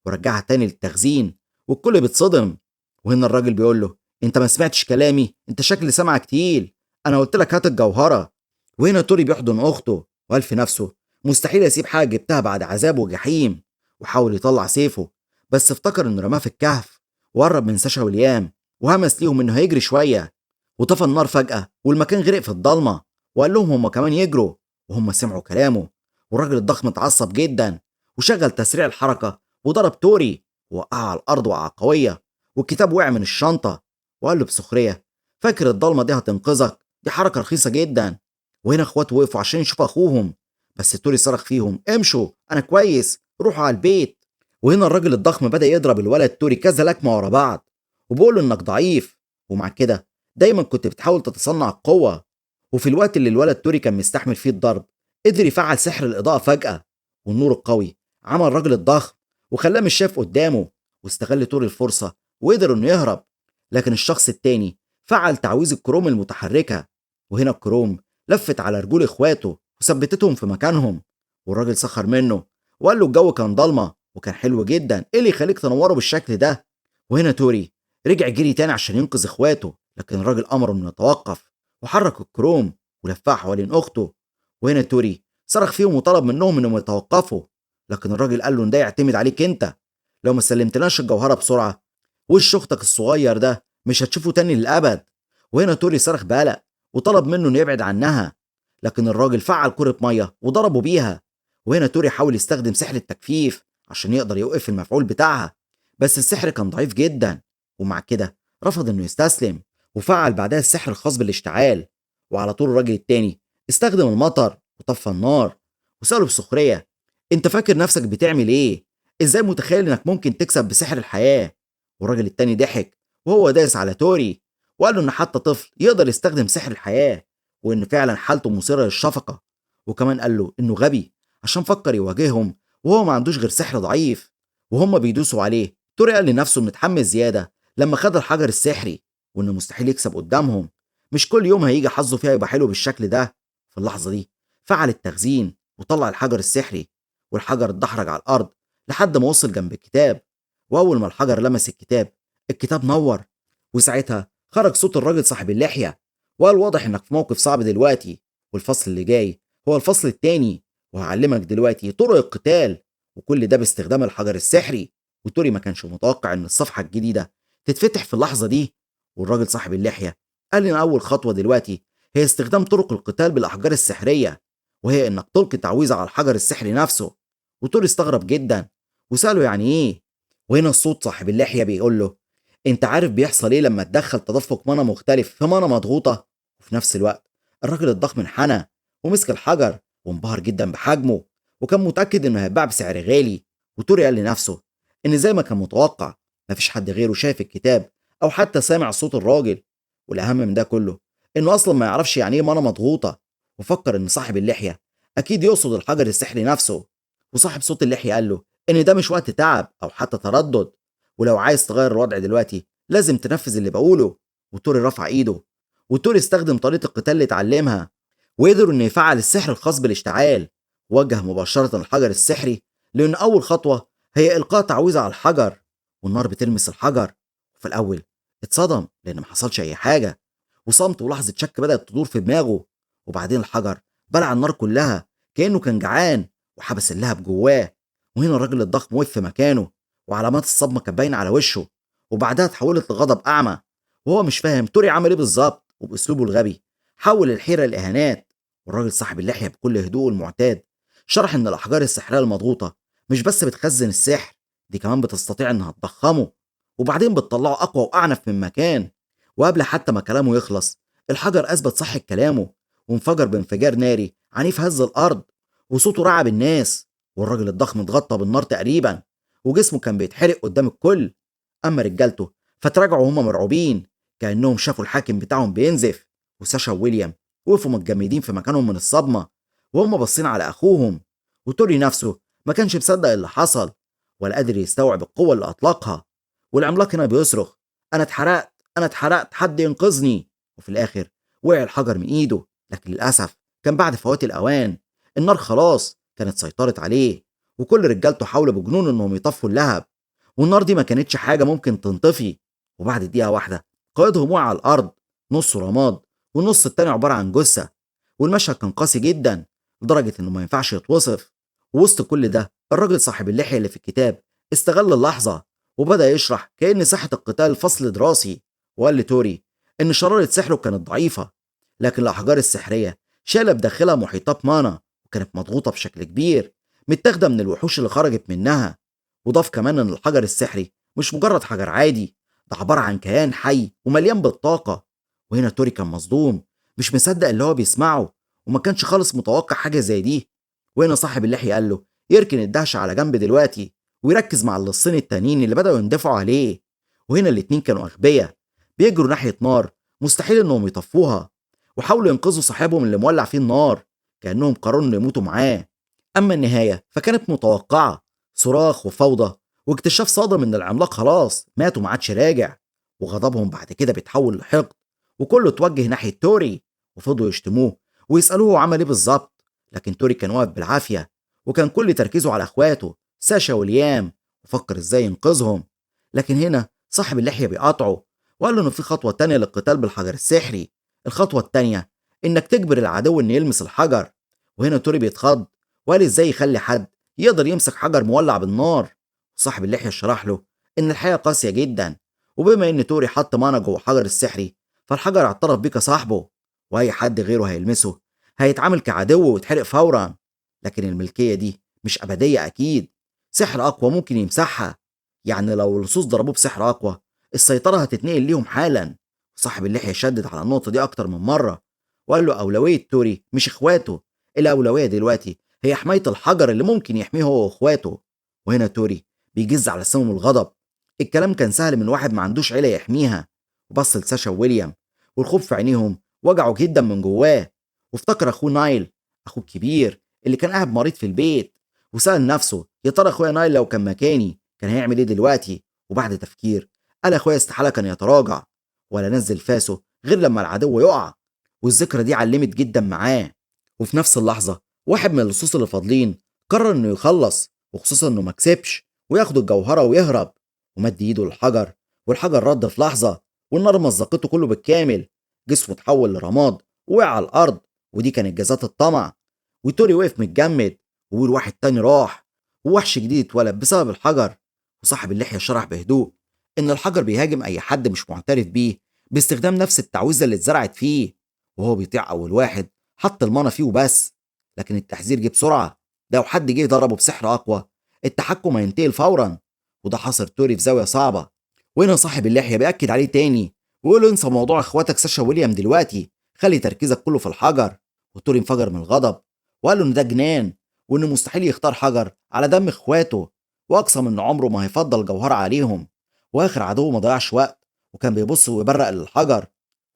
ورجعها تاني للتخزين والكل بيتصدم. وهنا الراجل بيقول له انت ما سمعتش كلامي، انت شكل سمعك تقيل، انا قلت لك هات الجوهرة. وهنا توري بيحضن اخته وقال في نفسه مستحيل اسيب حاجة جبتها بعد عذاب وجحيم. وحاول يطلع سيفه بس افتكر انه رماه في الكهف، وقرب من ساشا وليام وهمس ليهم انه هيجري شوية. وطفى النار فجاة والمكان غرق في الضلمة، وقال لهم هم كمان يجروا، وهم سمعوا كلامه. والراجل الضخم اتعصب جدا وشغل تسريع الحركة وضرب توري ووقعه على الارض وقعه قوية، والكتاب وقع من الشنطة. وقال له بسخريه فاكر الضلمة دي هتنقذك؟ دي حركة رخيصة جدا. وهنا اخواته وقفوا عشان يشوفوا اخوهم، بس توري صرخ فيهم امشوا انا كويس، روحوا على البيت. وهنا الراجل الضخم بدأ يضرب الولد توري كذا لكمه ورا بعض، وبيقول له انك ضعيف، ومع كده دايما كنت بتحاول تتصنع القوة. وفي الوقت اللي الولد توري كان مستحمل فيه الضرب قدر يفعل سحر الإضاءة فجأة، والنور القوي عمل الراجل الضخم وخلاه مش شايف قدامه، واستغل توري الفرصة وقدر انه يهرب. لكن الشخص التاني فعل تعويذ الكروم المتحركة، وهنا الكروم لفت على رجول اخواته وثبتتهم في مكانهم، والراجل سخر منه وقال له الجو كان ضلمة وكان حلو جدا، ايه اللي يخليك تنوره بالشكل ده؟ وهنا توري رجع جري تاني عشان ينقذ اخواته، لكن الراجل امره انه يتوقف وحرك الكروم ولفها حوالين اخته. وهنا توري صرخ فيهم وطلب منهم انهم يتوقفوا، لكن الراجل قال له ان ده يعتمد عليك انت، لو ما سلمتناش الجوهرة بسرعة وش اختك الصغير ده مش هتشوفه تاني للابد. وهنا توري صرخ بقلق وطلب منه انه يبعد عنها، لكن الراجل فعل كرة مية وضربه بيها. وهنا توري حاول يستخدم سحر التجفيف عشان يقدر يوقف المفعول بتاعها، بس السحر كان ضعيف جدا، ومع كده رفض انه يستسلم وفعل بعدها السحر الخاص بالاشتعال. وعلى طول الراجل التاني استخدم المطر وطفى النار وسأله بسخرية: انت فاكر نفسك بتعمل ايه؟ ازاي متخيل انك ممكن تكسب بسحر الحياة؟ والراجل التاني ضحك وهو دايس على توري وقال له ان حتى طفل يقدر يستخدم سحر الحياة، وان فعلا حالته مثيرة للشفقة. وكمان قال له انه غبي عشان فكر يواجههم وهو ما عندوش غير سحر ضعيف وهم بيدوسوا عليه. توري قال لنفسه انه اتحمس زيادة لما خد الحجر السحري وانه مستحيل يكسب قدامهم، مش كل يوم هيجي حظه فيها يبقى حلو بالشكل ده. في اللحظة دي فعل التخزين وطلع الحجر السحري، والحجر اتدحرج على الأرض لحد ما وصل جنب الكتاب. وأول ما الحجر لمس الكتاب، الكتاب نور، وساعتها خرج صوت الراجل صاحب اللحية وقال: واضح إنك في موقف صعب دلوقتي، والفصل اللي جاي هو الفصل التاني، وهعلمك دلوقتي طرق القتال، وكل ده باستخدام الحجر السحري. وتوري ما كانش متوقع إن الصفحة الجديدة تتفتح في اللحظة دي. والراجل صاحب اللحية قال إن أول خطوة دلوقتي هي استخدام طرق القتال بالأحجار السحرية، وهي إنك تلقي تعويذة على الحجر السحري نفسه. وتوري استغرب جدا وسأله يعني إيه؟ وهنا الصوت صاحب اللحية بيقول له: أنت عارف بيحصل إيه لما تدخل تدفق mana مختلف في mana مضغوطة؟ وفي نفس الوقت الراجل الضخم انحنى ومسك الحجر وانبهر جدا بحجمه، وكان متأكد إنه هيتباع بسعر غالي. وتوري قال لنفسه إن زي ما كان متوقع مفيش حد غيره شايف الكتاب أو حتى سامع صوت الراجل، والأهم من ده كله إنه أصلا ما يعرفش يعني إيه mana مضغوطة، وفكر إن صاحب اللحية أكيد يقصد الحجر السحري نفسه. وصاحب صوت اللحية قال له إن ده مش وقت تعب أو حتى تردد، ولو عايز تغير الوضع دلوقتي لازم تنفذ اللي بقوله. وتوري رفع إيده، وتوري استخدم طريقة القتال اللي اتعلمها وقدر إنه يفعل السحر الخاص بالاشتعال، وجه مباشرة الحجر السحري، لأن أول خطوة هي إلقاء تعويذة على الحجر، والنار بتلمس الحجر. وفي الأول اتصدم لأن ما حصلش أي حاجة، وصمت ولحظة شك بدأت تدور في دماغه. وبعدين الحجر بلع النار كلها كأنه كان جعان وحبس اللهب جواه. وهنا الراجل الضخم وقف في مكانه وعلامات الصدمة كانت باينة على وشه، وبعدها اتحولت لغضب أعمى وهو مش فاهم توري عمل ايه بالظبط. وبأسلوبه الغبي حول الحيرة لإهانات. والراجل صاحب اللحية بكل هدوء المعتاد شرح إن الأحجار السحرية المضغوطة مش بس بتخزن السحر، دي كمان بتستطيع إنها تضخمه وبعدين بتطلعه أقوى وأعنف من مكان. وقبل حتى ما كلامه يخلص الحجر أثبت صحة كلامه وانفجر بانفجار ناري عنيف هز الأرض، وصوته رعب الناس. والراجل الضخم اتغطى بالنار تقريبا وجسمه كان بيتحرق قدام الكل. أما رجالته فتراجعوا وهم مرعوبين كأنهم شافوا الحاكم بتاعهم بينزف. وساشا وويليام وقفوا متجمدين في مكانهم من الصدمة وهم باصين على أخوهم. وتوري نفسه ما كانش مصدق اللي حصل ولا قادر يستوعب القوة اللي أطلقها. والعملاق هنا بيصرخ: أنا اتحرقت، أنا اتحرقت، حد ينقذني. وفي الآخر وقع الحجر من إيده، لكن للأسف كان بعد فوات الأوان، النار خلاص كانت سيطرت عليه، وكل رجالته حاولوا بجنون إنهم يطفوا اللهب، والنار دي ما كانتش حاجة ممكن تنطفي. وبعد دقيقة واحدة قائدهم وقع على الأرض، نصه رماد والنص التاني عبارة عن جثة، والمشهد كان قاسي جدا لدرجة إنه ما ينفعش يتوصف. ووسط كل ده الراجل صاحب اللحية اللي في الكتاب استغل اللحظة وبدأ يشرح كأن ساحة القتال فصل دراسي، وقال لتوري إن شرارة سحره كانت ضعيفة، لكن الأحجار السحرية شالة بداخلها محيطات مانا وكانت مضغوطة بشكل كبير متاخدة من الوحوش اللي خرجت منها. وضاف كمان إن الحجر السحري مش مجرد حجر عادي، ده عبارة عن كيان حي ومليان بالطاقة. وهنا توري كان مصدوم مش مصدق اللي هو بيسمعه، وما كانش خالص متوقع حاجة زي دي. وهنا صاحب اللحية قال له يركن الدهشة على جنب دلوقتي ويركز مع اللصين التانيين اللي بدأوا يندفعوا عليه. وهنا الاتنين كانوا أغبياء بيجروا ناحية نار مستحيل إنهم يطفوها، وحاولوا ينقذوا صاحبهم اللي مولع فيه النار، كأنهم قرروا إنه يموتوا معاه. أما النهاية فكانت متوقعة، صراخ وفوضى واكتشاف صادم إن العملاق خلاص مات وما عادش راجع. وغضبهم بعد كده بيتحول لحقد، وكله اتوجه ناحية توري وفضلوا يشتموه ويسألوه هو عمل ايه بالظبط. لكن توري كان واقف بالعافية، وكان كل تركيزه على اخواته ساشا وليام، وفكر ازاي ينقذهم. لكن هنا صاحب اللحية بيقاطعه وقال له انه في خطوة تانية للقتال بالحجر السحري. الخطوة التانية انك تجبر العدو انه يلمس الحجر. وهنا توري بيتخض وقال ازاي يخلي حد يقدر يمسك حجر مولع بالنار. صاحب اللحية شرح له ان الحياة قاسية جدا، وبما ان توري حط مانا جوه حجر السحري فالحجر اعترف بيه كصاحبه، واي حد غيره هيلمسه هيتعامل كعدو ويتحرق فورا. لكن الملكية دي مش أبدية أكيد، سحر أقوى ممكن يمسحها. يعني لو اللصوص ضربوه بسحر أقوى السيطرة هتتنقل ليهم حالا. صاحب اللحية شدد على النقطة دي أكتر من مرة وقال له أولوية توري مش إخواته، الأولوية دلوقتي هي حماية الحجر اللي ممكن يحميه هو وإخواته. وهنا توري بيجز على سمم الغضب. الكلام كان سهل من واحد ما عندوش عيلة يحميها. وبص لساشا وويليام والخوف في عينيهم وجعه جدا من جواه، وافتكر أخوه نايل، أخوه الكبير اللي كان قاعد مريض في البيت، وسأل نفسه يا ترى أخويا نايل لو كان مكاني كان هيعمل إيه دلوقتي؟ وبعد تفكير قال أخويا استحالة كان يتراجع ولا نزل فاسه غير لما العدو يقع. والذكرى دي علمت جدا معاه. وفي نفس اللحظة واحد من اللصوص اللي فاضلين قرر إنه يخلص، وخصوصا إنه ما كسبش، وياخد الجوهرة ويهرب. ومد إيده للحجر والحجر رد في لحظة، والنار مزقته كله بالكامل، جسمه اتحول لرماد ووقع على الأرض. ودي كانت جزات الطمع. وتوري وقف متجمد ويقول واحد تاني راح، ووحش جديد اتولد بسبب الحجر. وصاحب اللحية شرح بهدوء إن الحجر بيهاجم أي حد مش معترف بيه باستخدام نفس التعويذة اللي اتزرعت فيه، وهو بيطيع أول واحد حط المانا فيه وبس. لكن التحذير جه بسرعة، لو حد جه ضربه بسحر أقوى التحكم هينتقل فورا، وده حصر توري في زاوية صعبة. وهنا صاحب اللحية بيأكد عليه تاني ويقول له انسى موضوع اخواتك ساشا ويليام دلوقتي، خلي تركيزك كله في الحجر. وتوري انفجر من الغضب وقال له ان ده جنان، وانه مستحيل يختار حجر على دم اخواته، واقسم ان عمره ما هيفضل جوهرة عليهم. واخر عدو ما ضيعش وقت وكان بيبص ويبرق للحجر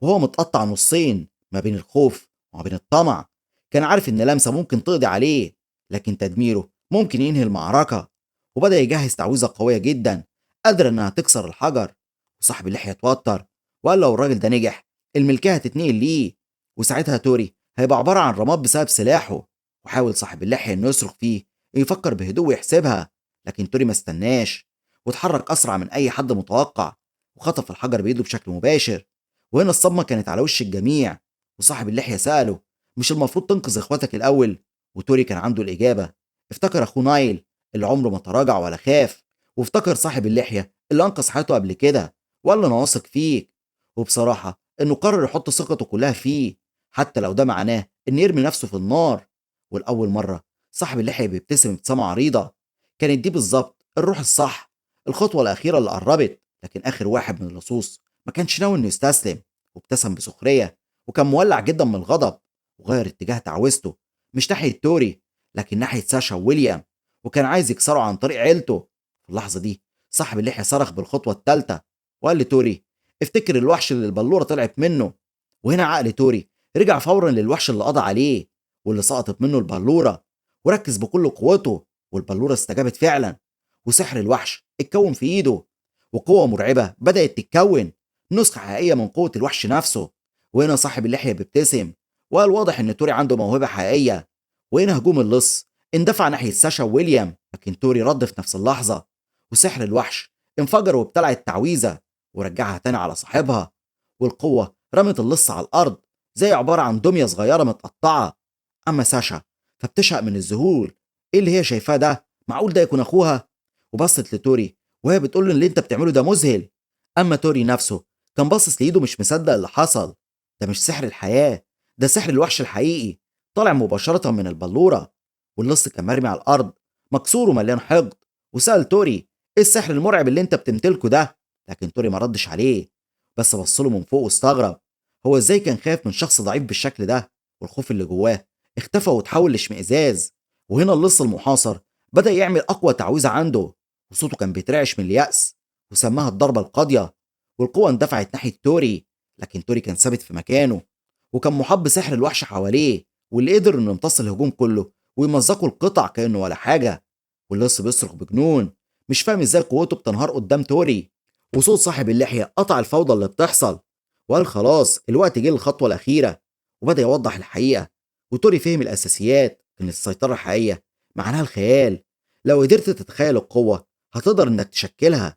وهو متقطع نصين ما بين الخوف وما بين الطمع. كان عارف ان لمسة ممكن تقضي عليه، لكن تدميره ممكن ينهي المعركة. وبدأ يجهز تعويذة قوية جدا قادرة انها تكسر الحجر. وصاحب اللحية اتوتر وقال لو الراجل ده نجح الملكية هتتنقل ليه، وساعتها توري هيبقى عبارة عن رماد بسبب سلاحه. وحاول صاحب اللحية انه يصرخ فيه يفكر بهدوء ويحسبها، لكن توري ما استناش واتحرك أسرع من أي حد متوقع وخطف الحجر بإيده بشكل مباشر. وهنا الصدمة كانت على وش الجميع. وصاحب اللحية سأله مش المفروض تنقذ اخواتك الأول؟ وتوري كان عنده الإجابة. افتكر أخوه نايل اللي عمره ما تراجع ولا خاف، وافتكر صاحب اللحية اللي أنقذ حياته قبل كده وقال له أنا واثق فيك. وبصراحة إنه قرر يحط ثقته كلها فيه حتى لو ده معناه إنه يرمي نفسه في النار. والأول مرة صاحب اللحية بيبتسم ابتسامة عريضة، كانت دي بالظبط الروح الصح، الخطوة الأخيرة اللي قربت. لكن آخر واحد من اللصوص ما كانش ناوي إنه يستسلم، وابتسم بسخرية وكان مولع جدا من الغضب، وغير اتجاه تعويذته مش ناحية توري لكن ناحية ساشا وويليام، وكان عايز يكسره عن طريق عيلته. في اللحظة دي صاحب اللحية صرخ بالخطوة الثالثة وقال لتوري افتكر الوحش اللي البلورة طلعت منه. وهنا عقل توري رجع فورا للوحش اللي قضى عليه واللي سقطت منه البلورة، وركز بكل قوته والبلورة استجابت فعلا، وسحر الوحش اتكون في ايده، وقوة مرعبة بدأت تتكون، نسخة حقيقية من قوة الوحش نفسه. وهنا صاحب اللحية بيبتسم وقال واضح ان توري عنده موهبة حقيقية. وهنا هجوم اللص اندفع ناحية ساشا وويليام، لكن توري رد في نفس اللحظة وسحر الوحش انفجر وابتلع التعويذة ورجعها تاني على صاحبها، والقوة رمت اللص على الأرض زي عبارة عن دمية صغيرة متقطعة. أما ساشا فبتشهق من الذهول، إيه اللي هي شايفاه ده؟ معقول ده يكون أخوها؟ وبصت لتوري وهي بتقول له اللي أنت بتعمله ده مذهل. أما توري نفسه كان باصص لإيده مش مصدق اللي حصل، ده مش سحر الحياة، ده سحر الوحش الحقيقي طالع مباشرة من البلورة. واللص كان مرمي على الأرض مكسور ومليان حقد، وسأل توري إيه السحر المرعب اللي أنت بتمتلكه ده؟ لكن توري ما ردش عليه، بس بصله من فوق واستغرب هو إزاي كان خايف من شخص ضعيف بالشكل ده، والخوف اللي جواه اختفى وتحول لاشمئزاز. وهنا اللص المحاصر بدأ يعمل أقوى تعويذة عنده، وصوته كان بيترعش من اليأس، وسماها الضربة القاضية، والقوة اندفعت ناحية توري، لكن توري كان ثابت في مكانه وكان محاط بسحر الوحش حواليه، واللي قدر انه يمتص الهجوم كله ويمزقه القطع كأنه ولا حاجة. واللص بيصرخ بجنون مش فاهم ازاي قوته بتنهار قدام توري. وصوت صاحب اللحية قطع الفوضى اللي بتحصل وقال خلاص الوقت جه للخطوة الأخيرة، وبدأ يوضح الحقيقة. وتوري فهم الأساسيات، إن السيطرة الحقيقية معناها الخيال، لو قدرت تتخيل القوة هتقدر إنك تشكلها.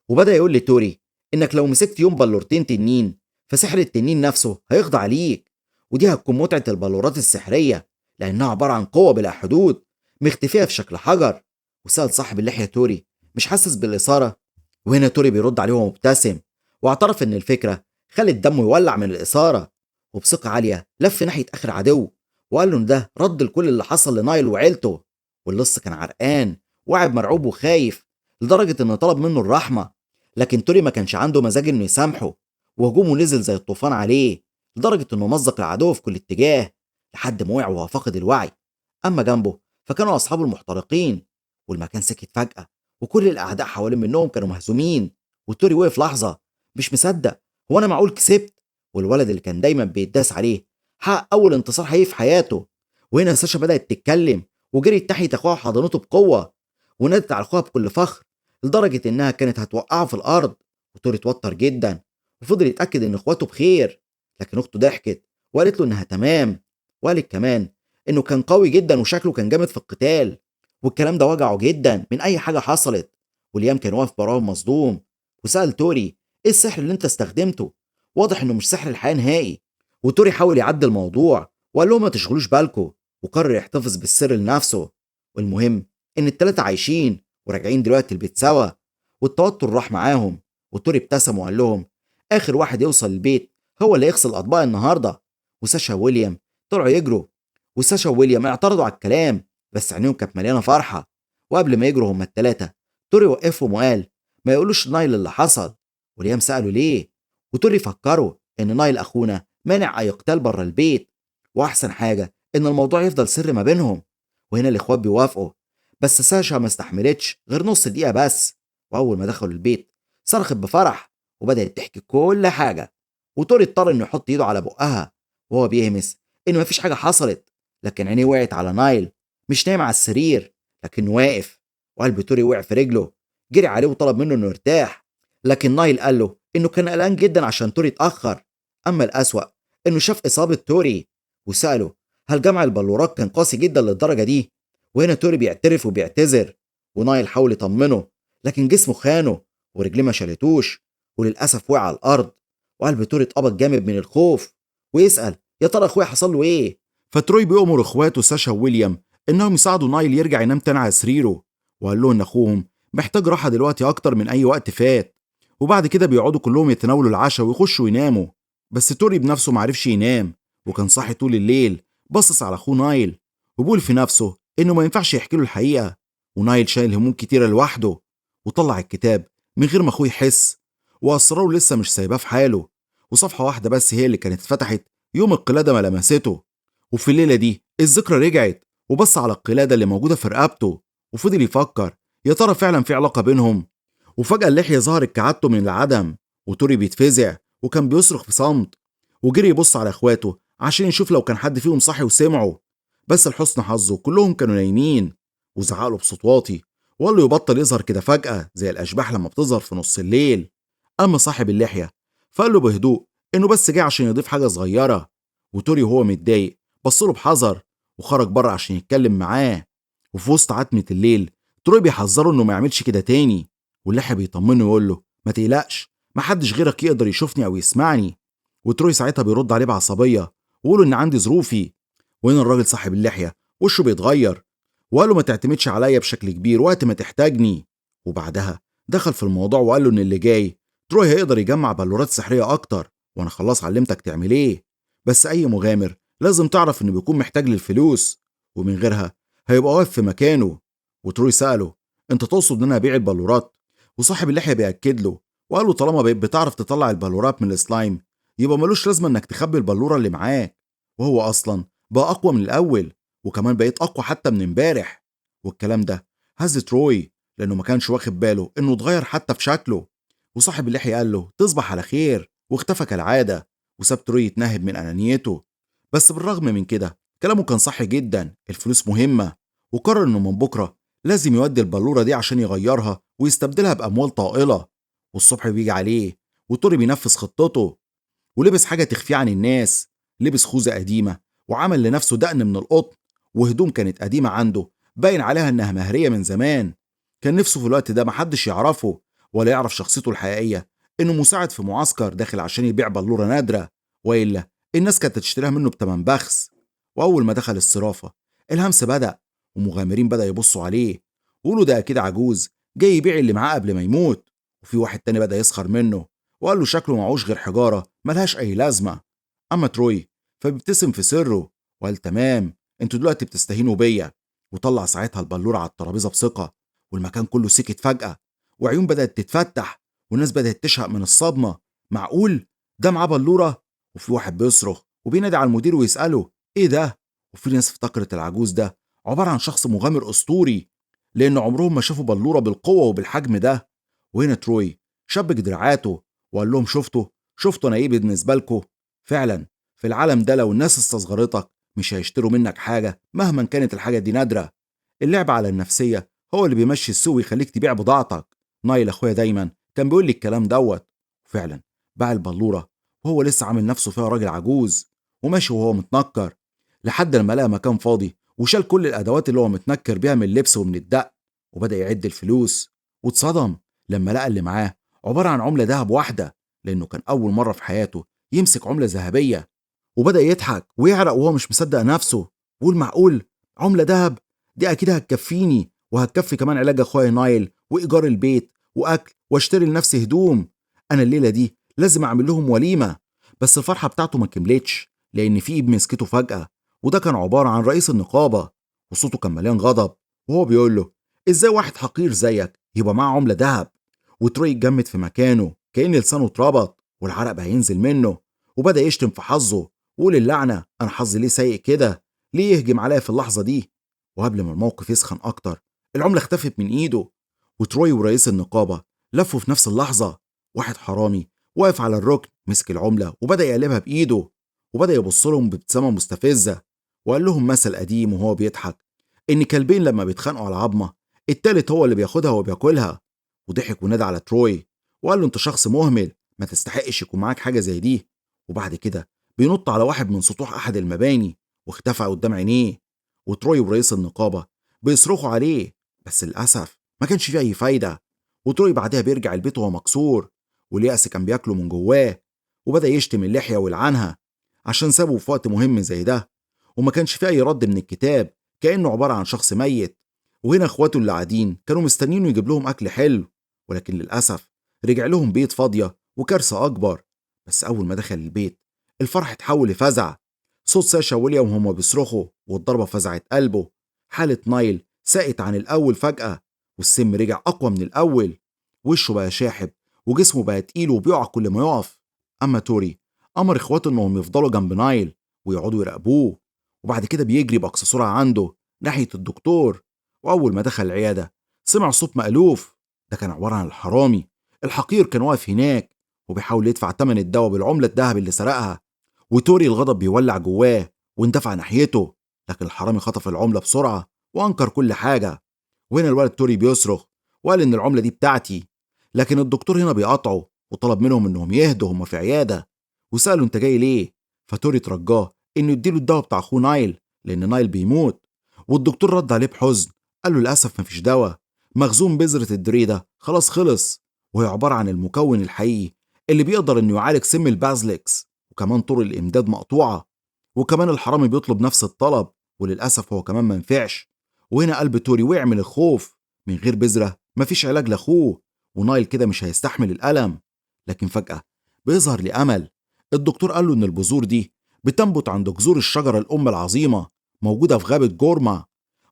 وبدأ يقول لتوري إنك لو مسكت يوم بلورتين تنين فسحر التنين نفسه هيخضع ليك، ودي هتكون متعة البلورات السحرية لأنها عبارة عن قوة بلا حدود مختفية في شكل حجر. وسأل صاحب اللحية توري مش حاسس بالإثارة؟ وهنا توري بيرد عليه وهو مبتسم، واعترف إن الفكرة خلت دمه يولع من الإثارة. وبثقة عالية لف ناحية آخر عدو وقال له إن ده رد لكل اللي حصل لنايل وعيلته. واللص كان عرقان وقاعد مرعوب وخايف لدرجة إنه طلب منه الرحمة، لكن توري ما كانش عنده مزاج إنه يسامحه، وهجومه نزل زي الطوفان عليه لدرجة إنه مزق العدو في كل اتجاه لحد ما وقع وهو فاقد الوعي. أما جنبه فكانوا أصحابه المحترقين، والمكان سكت فجأة وكل الأعداء حوالين منهم كانوا مهزومين. وتوري وقف لحظة مش مصدق، هو أنا معقول كسبت؟ والولد اللي كان دايما بيتداس عليه حقق أول انتصار حقيقي في حياته. وهنا ساشا بدأت تتكلم وجريت ناحية أخوها وحضنته بقوة، ونادت على أخوها بكل فخر لدرجة إنها كانت هتوقعه في الأرض. وتوري اتوتر جدا وفضل يتأكد إن إخواته بخير، لكن أخته ضحكت وقالت له إنها تمام، وقالت كمان إنه كان قوي جدا وشكله كان جامد في القتال، والكلام ده وجعه جدا من أي حاجة حصلت. وليام كان واقف براهم مصدوم وسأل توري إيه السحر اللي أنت استخدمته؟ واضح إنه مش سحر الحياة نهائي. وتوري حاول يعدل الموضوع وقال لهم ما تشغلوش بالكم، وقرر يحتفظ بالسر لنفسه. والمهم إن التلاتة عايشين وراجعين دلوقتي البيت سوا، والتوتر راح معاهم. وتوري ابتسم وقال لهم آخر واحد يوصل البيت هو اللي يغسل الأطباق النهاردة. وساشا ويليام طلعوا يجروا، وساشا وويليام اعترضوا على الكلام بس عينيهم كانت مليانة فرحة. وقبل ما يجروا هما التلاتة توري وقفهم وقال ما يقولوش نايل اللي حصل. وليام سأله ليه، وتوري فكروا إن نايل أخونا مانع أي قتال بره البيت، وأحسن حاجة إن الموضوع يفضل سر ما بينهم. وهنا الإخوات بيوافقوا، بس ساشا ما استحملتش غير نص دقيقة بس، وأول ما دخلوا البيت صرخت بفرح وبدأت تحكي كل حاجة. وتوري اضطر إنه يحط إيده على بقها وهو بيهمس إنه مفيش حاجة حصلت، لكن عينيه وقعت على نايل مش نايم على السرير لكنه واقف، وقلب توري وقع في رجله. جري عليه وطلب منه إنه يرتاح، لكن نايل قال له إنه كان قلقان جدا عشان توري اتأخر. أما الأسوأ إنه شاف إصابة توري وسأله هل جمع البلورات كان قاسي جدا للدرجة دي؟ وهنا توري بيعترف وبيعتذر، ونايل حاول يطمنه لكن جسمه خانه ورجليه ما شالتوش، وللأسف وقع على الأرض. وقلب توري اتقبض جامد من الخوف ويسأل يا ترى أخويا حصل له إيه؟ فتروي بيأمر إخواته ساشا وويليام إنهم يساعدوا نايل يرجع ينام تاني على سريره، وقال له إن أخوهم محتاج راحة دلوقتي أكتر من أي وقت فات. وبعد كده بيقعدوا كلهم يتناولوا العشاء ويخشوا يناموا، بس توري بنفسه معرفش ينام وكان صاحي طول الليل بصص على أخوه نايل وبيقول في نفسه إنه ما ينفعش يحكي له الحقيقة، ونايل شايل هموم كتيرة لوحده. وطلع الكتاب من غير ما أخوه يحس، وأسراره لسه مش سايباه في حاله، وصفحة واحدة بس هي اللي كانت اتفتحت يوم القلادة ما لمسته. وفي الليلة دي الذكرى رجعت وبص على القلادة اللي موجودة في رقبته وفضل يفكر يا ترى فعلا في علاقة بينهم. وفجأة اللحية ظهرت كعادته من العدم، وتوري بيتفزع وكان بيصرخ في صمت، وجري يبص على اخواته عشان يشوف لو كان حد فيهم صاحي وسمعه، بس لحسن حظه كلهم كانوا نايمين. وزعق له بصوت واطي وقال له يبطل يظهر كده فجأة زي الأشباح لما بتظهر في نص الليل. أما صاحب اللحية فقال له بهدوء إنه بس جه عشان يضيف حاجة صغيرة. وتوري وهو متضايق بص له بحذر وخرج بره عشان يتكلم معاه. وفي وسط عتمة الليل تروي بيحذره إنه ما يعملش كده تاني، واللحية بيطمنه ويقول له ما تقلقش، محدش غيرك يقدر يشوفني أو يسمعني. وتروي ساعتها بيرد عليه بعصبية ويقول إن عندي ظروفي. وهنا الراجل صاحب اللحية وشه بيتغير وقال له ما تعتمدش عليا بشكل كبير وقت ما تحتاجني. وبعدها دخل في الموضوع وقال له إن اللي جاي تروي هيقدر يجمع بلورات سحرية أكتر، وأنا خلاص علمتك تعمل إيه، بس أي مغامر لازم تعرف إنه بيكون محتاج للفلوس ومن غيرها هيبقى واقف في مكانه. وتروي سأله أنت تقصد إن أنا أبيع البلورات؟ وصاحب اللحية بيأكد له وقال له طالما بقيت بتعرف تطلع البلورات من السلايم يبقى ملوش لازمة إنك تخبي البلورة اللي معاك، وهو أصلا بقى أقوى من الأول وكمان بقيت أقوى حتى من امبارح. والكلام ده هز تروي لأنه ما كانش واخد باله إنه اتغير حتى في شكله. وصاحب اللحية قال له تصبح على خير واختفى كالعادة، وساب تروي يتنهب من أنانيته. بس بالرغم من كده كلامه كان صح جدا، الفلوس مهمة، وقرر إنه من بكرة لازم يودي البلورة دي عشان يغيرها ويستبدلها بأموال طائلة. والصبح بيجي عليه وتوري بينفذ خطته، ولبس حاجة تخفيه عن الناس، لبس خوذة قديمة وعمل لنفسه دقن من القطن وهدوم كانت قديمة عنده باين عليها إنها مهرية من زمان. كان نفسه في الوقت ده محدش يعرفه ولا يعرف شخصيته الحقيقية، إنه مساعد في معسكر داخل عشان يبيع بلورة نادرة، وإلا الناس كانت تشتريها منه بتمن بخس. وأول ما دخل الصرافة الهمس بدأ، ومغامرين بدأ يبصوا عليه ويقولوا ده أكيد عجوز جاي يبيع اللي معاه قبل ما يموت. وفي واحد تاني بدأ يسخر منه وقال له شكله معهوش غير حجارة ملهاش أي لازمة. أما تروي فبيبتسم في سره وقال تمام، انتوا دلوقتي بتستهينوا بيا. وطلع ساعتها البلورة على الترابيزة بثقة، والمكان كله سكت فجأة، وعيون بدأت تتفتح والناس بدأت تشهق من الصدمة. معقول ده معاه بلورة؟ وفي واحد بيصرخ وبينادي على المدير ويسأله ايه ده؟ وفي ناس افتكرت العجوز ده عبارة عن شخص مغامر أسطوري، لأن عمرهم ما شافوا بلورة بالقوة وبالحجم ده. وهنا تروي شبك دراعاته وقال لهم شفتوا أنا ايه بالنسبة لكم؟ فعلا في العالم ده لو الناس استصغرتك مش هيشتروا منك حاجة مهما كانت الحاجة دي نادرة. اللعب على النفسية هو اللي بيمشي السوق ويخليك تبيع بضاعتك. نايل أخويا دايما كان بيقول لي الكلام دوت. وفعلا باع البلورة وهو لسه عامل نفسه فيها راجل عجوز وماشي وهو متنكر، لحد لما لقى مكان فاضي وشال كل الأدوات اللي هو متنكر بيها من اللبس ومن الدق، وبدأ يعد الفلوس. واتصدم لما لقى اللي معاه عبارة عن عملة ذهب واحدة، لأنه كان أول مرة في حياته يمسك عملة ذهبية. وبدأ يضحك ويعرق وهو مش مصدق نفسه، ويقول معقول عملة ذهب دي أكيد هتكفيني، وهتكفي كمان علاج أخويا نايل وإيجار البيت وأكل واشتري لنفسي هدوم. أنا الليلة دي لازم أعمل لهم وليمة. بس الفرحة بتاعته ما كملتش، لأن في إيد مسكته فجأة، وده كان عبارة عن رئيس النقابة، وصوته كان مليان غضب وهو بيقول له إزاي واحد حقير زيك يبقى معاه عملة ذهب؟ وتروي اتجمد في مكانه كأن لسانه اتربط والعرق بقى ينزل منه، وبدأ يشتم في حظه وقول اللعنة، أنا حظي ليه سيء كده؟ ليه يهجم عليا في اللحظة دي؟ وقبل ما الموقف يسخن أكتر العملة اختفت من إيده، وتروي ورئيس النقابة لفوا في نفس اللحظة. واحد حرامي واقف على الركن مسك العملة وبدأ يقلبها بإيده، وبدأ يبص لهم بابتسامة مستفزة وقال لهم مثل قديم وهو بيضحك، إن كلبين لما بيتخانقوا على عظمة التالت هو اللي بياخدها وبياكلها. وضحك ونادى على تروي وقال له أنت شخص مهمل، ما تستحقش يكون معاك حاجة زي دي. وبعد كده بينط على واحد من سطوح أحد المباني واختفى قدام عينيه، وتروي ورئيس النقابة بيصرخوا عليه، بس للأسف ما كانش فيه أي فايدة. وتروي بعدها بيرجع البيت وهو مكسور، واليأس كان بياكله من جواه، وبدأ يشتم اللحية ويلعنها عشان سابه في وقت مهم زي ده، وما كانش فيه أي رد من الكتاب، كأنه عبارة عن شخص ميت. وهنا اخواته اللي قاعدين كانوا مستنينه يجيب لهم أكل حلو، ولكن للأسف رجع لهم بيت فاضية وكارثة أكبر. بس أول ما دخل البيت الفرح اتحول لفزع، صوت ساشا ويليام وهما بيصرخوا والضربة فزعت قلبه. حالة نايل ساقت عن الأول فجأة، والسم رجع أقوى من الأول، وشه بقى شاحب وجسمه بقى تقيل وبيقع كل ما يقف. أما توري أمر إخواته إنهم يفضلوا جنب نايل ويقعدوا يراقبوه، وبعد كده بيجري بأقصى سرعة عنده ناحية الدكتور. وأول ما دخل العيادة سمع صوت مألوف، ده كان عبارة عن الحرامي الحقير، كان واقف هناك وبيحاول يدفع ثمن الدواء بالعملة الذهب اللي سرقها. وتوري الغضب بيولع جواه واندفع ناحيته، لكن الحرامي خطف العملة بسرعة وأنكر كل حاجة. وهنا الولد توري بيصرخ وقال إن العملة دي بتاعتي، لكن الدكتور هنا بيقاطعه وطلب منهم إنهم يهدوا، هما في عيادة، وسأله أنت جاي ليه؟ فتوري ترجاه إنه يديله الدواء بتاع أخوه نايل لأن نايل بيموت. والدكتور رد عليه بحزن قال له للأسف مفيش دواء، مخزون بذرة الدريدة خلاص خلص، وهي عبارة عن المكون الحقيقي اللي بيقدر إنه يعالج سم البازليكس، وكمان طرق الإمداد مقطوعة، وكمان الحرامي بيطلب نفس الطلب وللأسف هو كمان منفعش. وهنا قلب توري وقع من الخوف، من غير بذرة مفيش علاج لأخوه، ونايل كده مش هيستحمل الألم. لكن فجأة بيظهر لأمل. الدكتور قال له إن البذور دي بتنبت عند جذور الشجرة الأم العظيمة، موجودة في غابة جورما،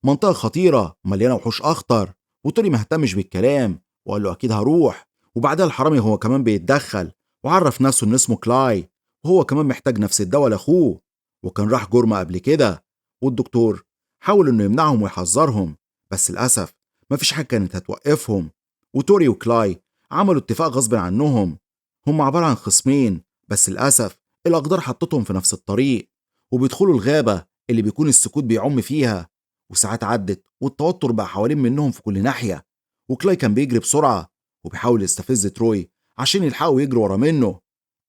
منطقة خطيرة مليانة وحوش أخطر. وتوري مهتمش بالكلام وقال له أكيد هروح. وبعدها الحرامي هو كمان بيتدخل وعرف نفسه إن اسمه كلاي، وهو كمان محتاج نفس الدواء لأخوه، وكان راح جورما قبل كده. والدكتور حاول إنه يمنعهم ويحذرهم، بس للأسف مفيش حاجة كانت هتوقفهم. وتوري وكلاي عملوا اتفاق غصب عنهم، هم عبارة عن خصمين، بس للأسف الأقدار حطتهم في نفس الطريق. وبيدخلوا الغابة اللي بيكون السكوت بيعم فيها. وساعات عدت والتوتر بقى حوالين منهم في كل ناحية، وكلاي كان بيجري بسرعة وبيحاول يستفز تروي عشان يلحقوا يجروا ورا منه.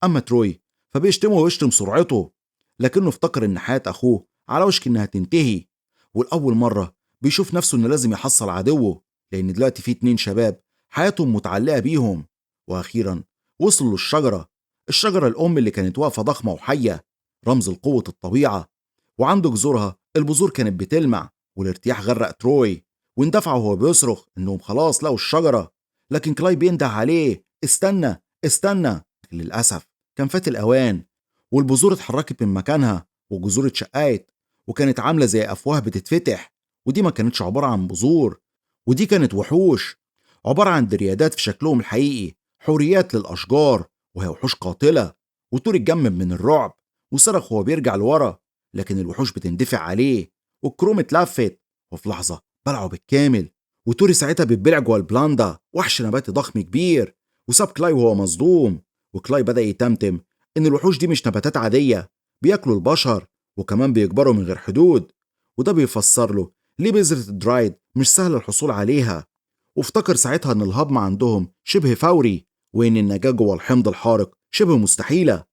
أما تروي فبيشتمه ويشتم سرعته، لكنه افتكر إن حياة أخوه على وشك إنها تنتهي، والأول مرة بيشوف نفسه إنه لازم يحصل عدوه، لأن دلوقتي في 2 شباب حياتهم متعلقة بيهم. وأخيرا وصلوا للشجرة، الشجرة الأم اللي كانت واقفة ضخمة وحية، رمز لقوة الطبيعة، وعند جذورها البذور كانت بتلمع، والارتياح غرق تروي، واندفع وهو بيصرخ إنهم خلاص لقوا الشجرة. لكن كلاي بينده عليه استنى استنى، للأسف كان فات الأوان، والبذور اتحركت من مكانها والجذور اتشققت وكانت عاملة زي أفواه بتتفتح. ودي ما كانتش عبارة عن بذور، ودي كانت وحوش عبارة عن دريادات في شكلهم الحقيقي، حوريات للأشجار، وهي وحوش قاتلة. وتوري اتجمد من الرعب وصرخ وهو بيرجع لورا، لكن الوحوش بتندفع عليه والكروم اتلفت، وفي لحظة بلعوا بالكامل. وتوري ساعتها بيتبلع جوه البلاندا، وحش نباتي ضخم كبير، وساب كلاي وهو مصدوم. وكلاي بدأ يتمتم إن الوحوش دي مش نباتات عادية، بياكلوا البشر وكمان بيكبروا من غير حدود. وده بيفسر له ليه بذرة الدرايد مش سهل الحصول عليها. وافتكر ساعتها إن الهضم عندهم شبه فوري، وإن النجاة جوه الحمض الحارق شبه مستحيلة.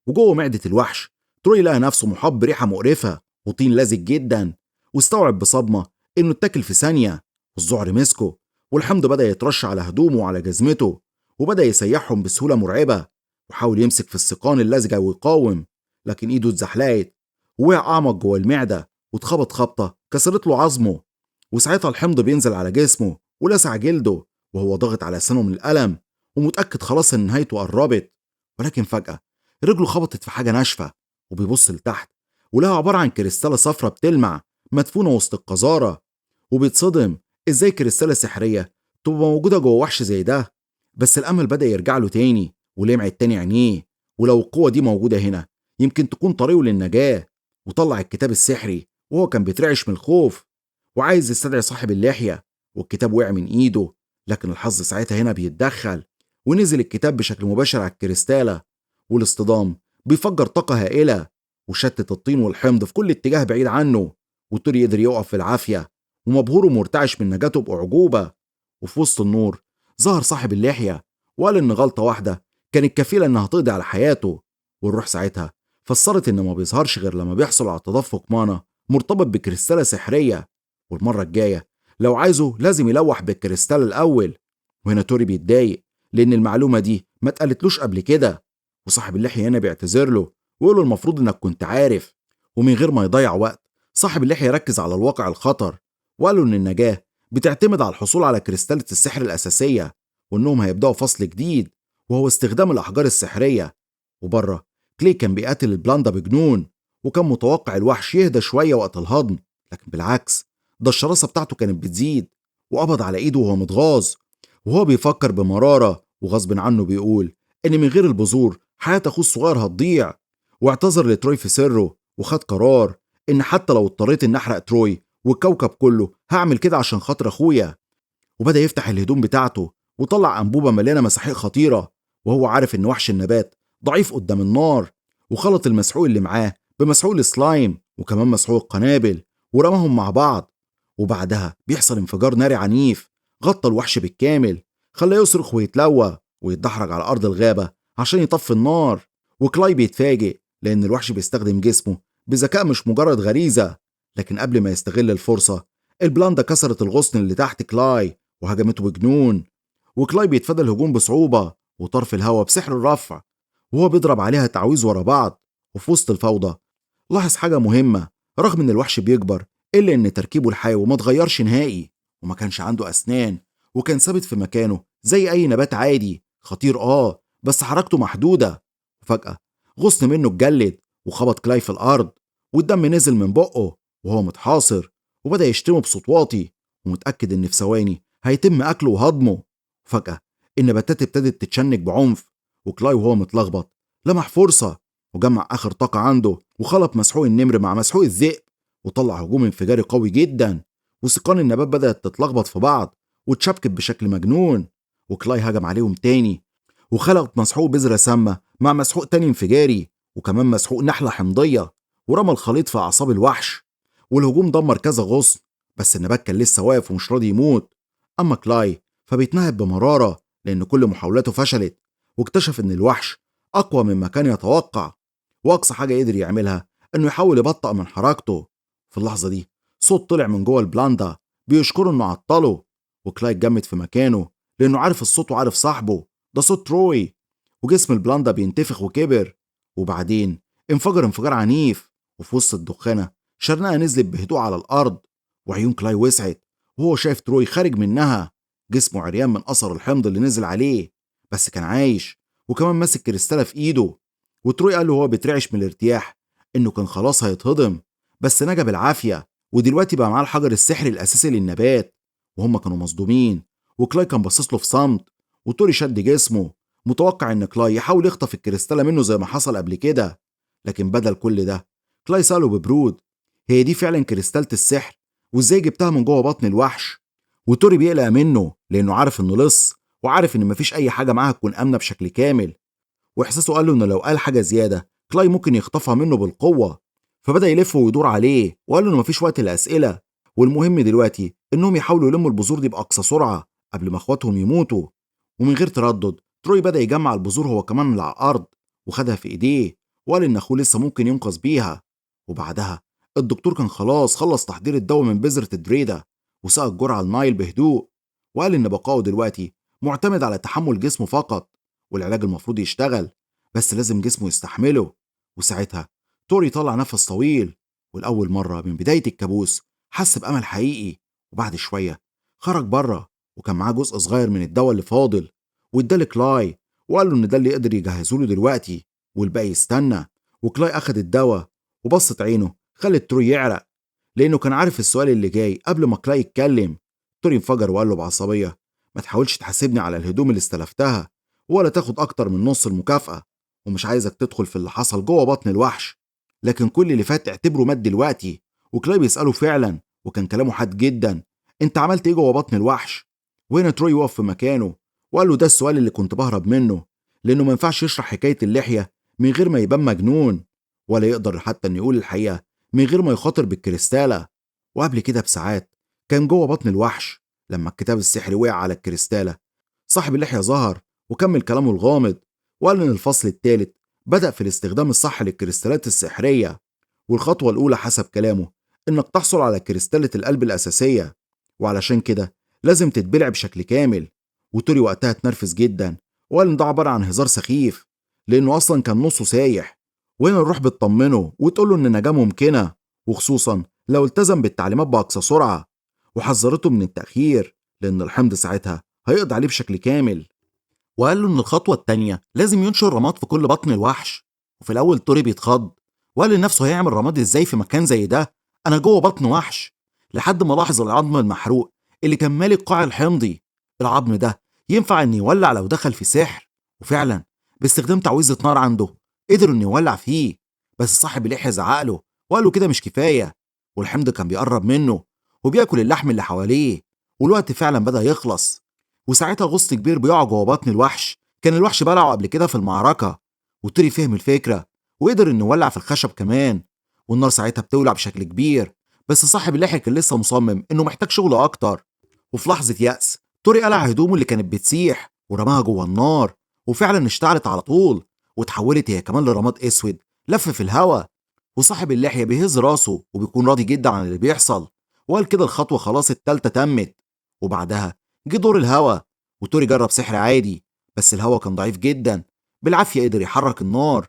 وجوه معدة الوحش تروي لقى نفسه محاط بريحة مقرفة وطين لزج جدا، واستوعب بصدمة إنه اتاكل في ثانية. والذعر مسكه، والحمض بدأ يترش على هدومه وعلى جزمته، وبدأ يسيحهم بسهولة مرعبة. وحاول يمسك في السيقان اللزجة ويقاوم، لكن إيده اتزحلقت ووقع أعمق جوه المعدة واتخبط خبطة كسرت له عظمه. وساعتها الحمض بينزل على جسمه ولسع جلده، وهو ضاغط على لسانه من الألم ومتأكد خلاص إن نهايته قربت. ولكن فجأة رجله خبطت في حاجة ناشفة، وبيبص لتحت ولها عبارة عن كريستالة صفرة بتلمع مدفونة وسط القذارة. وبيتصدم إزاي كريستالة سحرية تبقى موجودة جوه وحش زي ده. بس الأمل بدأ يرجع له تاني ولمعت تاني عينيه، ولو القوة دي موجودة هنا يمكن تكون طريقه للنجاة. وطلع الكتاب السحري وهو كان بيترعش من الخوف وعايز يستدعي صاحب اللحية، والكتاب وقع من ايده. لكن الحظ ساعتها هنا بيتدخل، ونزل الكتاب بشكل مباشر على الكريستالة، والاصطدام بيفجر طاقة هائلة وشتت الطين والحمض في كل اتجاه بعيد عنه. وتوري يقدر يقف في العافية ومبهور ومرتعش من نجاته بأعجوبة. وفي وسط النور ظهر صاحب اللحية وقال إن غلطة واحدة كانت كفيلة إنها تقضي على حياته. والروح ساعتها فسرت إن ما بيظهرش غير لما بيحصل على تدفق مانا مرتبط بكريستالة سحرية، والمرة الجاية لو عايزه لازم يلوح بالكريستال الأول. وهنا توري بيتضايق لأن المعلومة دي ما اتقالتلوش قبل كده، وصاحب اللحية هنا بيعتذر له ويقول له المفروض إنك كنت عارف. ومن غير ما يضيع وقت صاحب اللحية ركز على الواقع الخطر، وقالوا إن النجاة بتعتمد على الحصول على كريستالة السحر الأساسية، وإنهم هيبدأوا فصل جديد وهو استخدام الأحجار السحرية. وبره كلي كان بيقاتل البلاندا بجنون، وكان متوقع الوحش يهدى شوية وقت الهضم، لكن بالعكس ده الشراسة بتاعته كانت بتزيد. وقبض على ايده وهو متغاظ، وهو بيفكر بمرارة وغصب عنه بيقول إن من غير البذور حياة أخوه الصغير هتضيع. واعتذر لتروي في سره، وخد قرار إن حتى لو اضطريت إن أحرق تروي والكوكب كله هعمل كده عشان خاطر أخويا. وبدأ يفتح الهدوم بتاعته وطلع أنبوبة مليانة مساحيق خطيرة، وهو عارف إن وحش النبات ضعيف قدام النار. وخلط المسحوق اللي معاه بمسحوق السلايم وكمان مسحوق القنابل ورماهم مع بعض. وبعدها بيحصل انفجار ناري عنيف غطى الوحش بالكامل، خلاه يصرخ ويتلوى ويتدحرج على أرض الغابة عشان يطفي النار. وكلاي بيتفاجئ لأن الوحش بيستخدم جسمه بذكاء مش مجرد غريزة. لكن قبل ما يستغل الفرصة البلاندا كسرت الغصن اللي تحت كلاي وهجمته بجنون. وكلاي بيتفادى الهجوم بصعوبة وطرف الهوا بسحر الرفع، وهو بيضرب عليها تعويذ ورا بعض. وفي وسط الفوضى لاحظ حاجة مهمة، رغم ان الوحش بيكبر إلا ان تركيبه الحيوي ما اتغيرش نهائي، وما كانش عنده أسنان، وكان ثابت في مكانه زي أي نبات عادي خطير بس حركته محدودة. وفجأة غصن منه اتجلد وخبط كلاي في الأرض، والدم نزل من بقه وهو متحاصر، وبدأ يشتمه بصوت واطي ومتأكد إن في ثواني هيتم أكله وهضمه. فجأة النباتات ابتدت تتشنج بعنف، وكلاي وهو متلخبط لمح فرصة وجمع آخر طاقة عنده وخلط مسحوق النمر مع مسحوق الذئب وطلع هجوم انفجاري قوي جدا، وسيقان النبات بدأت تتلخبط في بعض واتشبكت بشكل مجنون. وكلاي هجم عليهم تاني وخلط مسحوق بذرة سامة مع مسحوق تاني انفجاري وكمان مسحوق نحلة حمضية، ورمى الخليط في أعصاب الوحش، والهجوم دمر كذا غصن، بس النبات كان لسه واقف ومش راضي يموت. أما كلاي فبيتنهد بمرارة لأن كل محاولاته فشلت، واكتشف إن الوحش أقوى مما كان يتوقع، وأقصى حاجة قدر يعملها إنه يحاول يبطأ من حركته. في اللحظة دي صوت طلع من جوه البلاندا بيشكره إنه عطله، وكلاي اتجمد في مكانه لأنه عارف الصوت وعارف صاحبه، ده صوت تروي. وجسم البلاندا بينتفخ وكبر، وبعدين انفجر انفجار عنيف، وفي وسط الدخانة شرنقة نزلت بهدوء على الأرض، وعيون كلاي وسعت وهو شايف تروي خارج منها، جسمه عريان من أثر الحمض اللي نزل عليه، بس كان عايش وكمان ماسك كريستالة في إيده. وتروي قال له وهو بيترعش من الارتياح إنه كان خلاص هيتهضم، بس نجا بالعافية، ودلوقتي بقى معاه الحجر السحري الأساسي للنبات. وهم كانوا مصدومين، وكلاي كان باصص له في صمت، وتوري شد جسمه متوقع إن كلاي يحاول يخطف الكريستالة منه زي ما حصل قبل كده، لكن بدل كل ده كلاي سأله ببرود، هي دي فعلا كريستالة السحر؟ وازاي جبتها من جوه بطن الوحش؟ وتوري بيقلق منه لأنه عارف إنه لص، وعارف إن مفيش أي حاجة معاها تكون آمنة بشكل كامل، وإحساسه قال له إنه لو قال حاجة زيادة كلاي ممكن يخطفها منه بالقوة. فبدأ يلف ويدور عليه وقال له إنه مفيش وقت لأسئلة، والمهم دلوقتي إنهم يحاولوا يلموا البذور دي بأقصى سرعة قبل ما إخواتهم يموتوا. ومن غير تردد تروي بدأ يجمع البذور هو كمان من على الأرض وخدها في إيديه، وقال إن أخوه لسه ممكن ينقذ بيها. وبعدها الدكتور كان خلاص خلص تحضير الدواء من بذرة الدريدة، وسقى الجرعة لنايل بهدوء، وقال إن بقائه دلوقتي معتمد على تحمل جسمه فقط، والعلاج المفروض يشتغل بس لازم جسمه يستحمله. وساعتها توري طلع نفس طويل، والأول مرة من بداية الكابوس حس بأمل حقيقي. وبعد شوية خرج بره وكان معاه جزء صغير من الدواء اللي فاضل، واداه لكلاي وقال له إن ده اللي يقدر يجهزه له دلوقتي والباقي يستنى. وكلاي أخد الدواء وبصت عينه خلت تروي يعرق، لأنه كان عارف السؤال اللي جاي قبل ما كلاي يتكلم. توري انفجر وقال له بعصبية، ما تحاولش تحاسبني على الهدوم اللي استلفتها ولا تاخد أكتر من نص المكافأة، ومش عايزك تدخل في اللي حصل جوه بطن الوحش، لكن كل اللي فات اعتبره مات دلوقتي. وكلاي بيسأله فعلا، وكان كلامه حاد جدا، انت عملت ايه جوه بطن الوحش؟ وهنا تروي وقف في مكانه وقال له ده السؤال اللي كنت بهرب منه، لأنه ما ينفعش يشرح حكاية اللحية من غير ما يبان مجنون، ولا يقدر حتى انه يقول الحقيقة من غير ما يخاطر بالكريستالة. وقبل كده بساعات كان جوه بطن الوحش لما الكتاب السحري وقع على الكريستالة، صاحب اللحية ظهر وكمل كلامه الغامض، وقال إن الفصل الثالث بدأ في الاستخدام الصح للكريستالات السحرية، والخطوة الأولى حسب كلامه إنك تحصل على كريستالة القلب الأساسية، وعلشان كده لازم تتبلع بشكل كامل. وتوري وقتها اتنرفز جدا وقال إن ده عبارة عن هزار سخيف لأنه أصلا كان نصه سايح. وهنا الروح بتطمنه وتقوله إن النجاة ممكنة، وخصوصا لو التزم بالتعليمات بأقصى سرعة، وحذرته من التأخير لأن الحمض ساعتها هيقضي عليه بشكل كامل. وقال له إن الخطوة التانية لازم ينشر رماد في كل بطن الوحش. وفي الأول توري بيتخض وقال لنفسه هيعمل رماد إزاي في مكان زي ده، أنا جوه بطن وحش، لحد ما لاحظ العظم المحروق اللي كان مالي القاع الحمضي. العظم ده ينفع إن يولع لو دخل في سحر، وفعلا باستخدام تعويذة نار عنده قدروا إنه يولع فيه، بس صاحب اللحية زعق له وقال له كده مش كفاية، والحمض كان بيقرب منه وبياكل اللحم اللي حواليه، والوقت فعلا بدأ يخلص. وساعتها غصن كبير بيقع جوه بطن الوحش، كان الوحش بلعه قبل كده في المعركة. وتوري فهم الفكرة وقدر إنه يولع في الخشب كمان، والنار ساعتها بتولع بشكل كبير، بس صاحب اللحية كان لسه مصمم إنه محتاج شغل أكتر. وفي لحظة يأس توري قلع هدومه اللي كانت بتسيح ورماها جوه النار، وفعلا اشتعلت على طول وتحولت هي كمان لرماد اسود لف في الهوا. وصاحب اللحية بيهز راسه وبيكون راضي جدا عن اللي بيحصل، وقال كده الخطوة خلاص التالتة تمت. وبعدها جه دور الهوا، وتوري جرب سحر عادي بس الهوا كان ضعيف جدا، بالعافية قدر يحرك النار.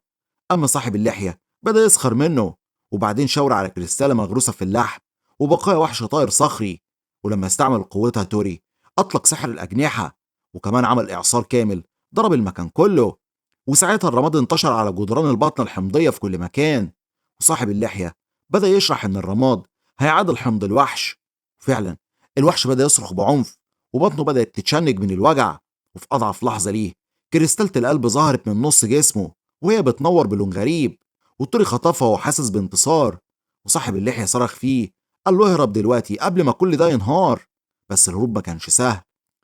أما صاحب اللحية بدأ يسخر منه، وبعدين شاور على كريستالة مغروسة في اللحم وبقايا وحش طائر صخري. ولما استعمل قوتها توري أطلق سحر الأجنحة، وكمان عمل إعصار كامل ضرب المكان كله، وساعتها الرماد انتشر على جدران البطن الحمضية في كل مكان. وصاحب اللحية بدأ يشرح إن الرماد هيعادل حمض الوحش. فعلا الوحش بدأ يصرخ بعنف وبطنه بدأت تتشنج من الوجع، وفي أضعف لحظة ليه كريستالة القلب ظهرت من نص جسمه وهي بتنور بلون غريب، وتوري خطفها وحاسس بانتصار. وصاحب اللحية صرخ فيه قال له اهرب دلوقتي قبل ما كل ده ينهار، بس الهروب ما كانش سهل.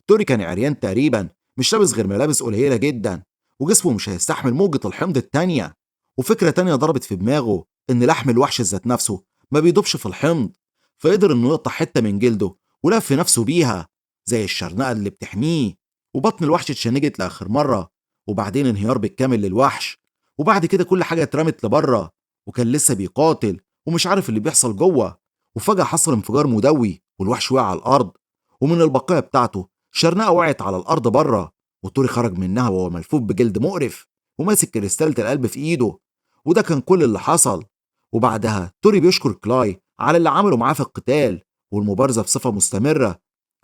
توري كان عريان تقريبا، مش لابس غير ملابس قليلة جدا، وجسمه مش هيستحمل موجة الحمض التانية. وفكرة تانية ضربت في دماغه إن لحم الوحش ذات نفسه ما بيدوبش في الحمض، فقدر إنه يقطع حتة من جلده ولف نفسه بيها زي الشرنقة اللي بتحميه، وبطن الوحش اتشنجت لآخر مرة، وبعدين انهيار بالكامل للوحش، وبعد كده كل حاجة اترمت لبره، وكان لسه بيقاتل ومش عارف اللي بيحصل جوه. وفجأة حصل انفجار مدوي والوحش وقع على الأرض، ومن البقايا بتاعته شرنقة وقعت على الأرض بره، وتوري خرج منها وهو ملفوف بجلد مقرف وماسك كريستالة القلب في إيده. وده كان كل اللي حصل. وبعدها توري بيشكر كلاي على اللي عمله معاه في القتال والمبارزة بصفة مستمرة،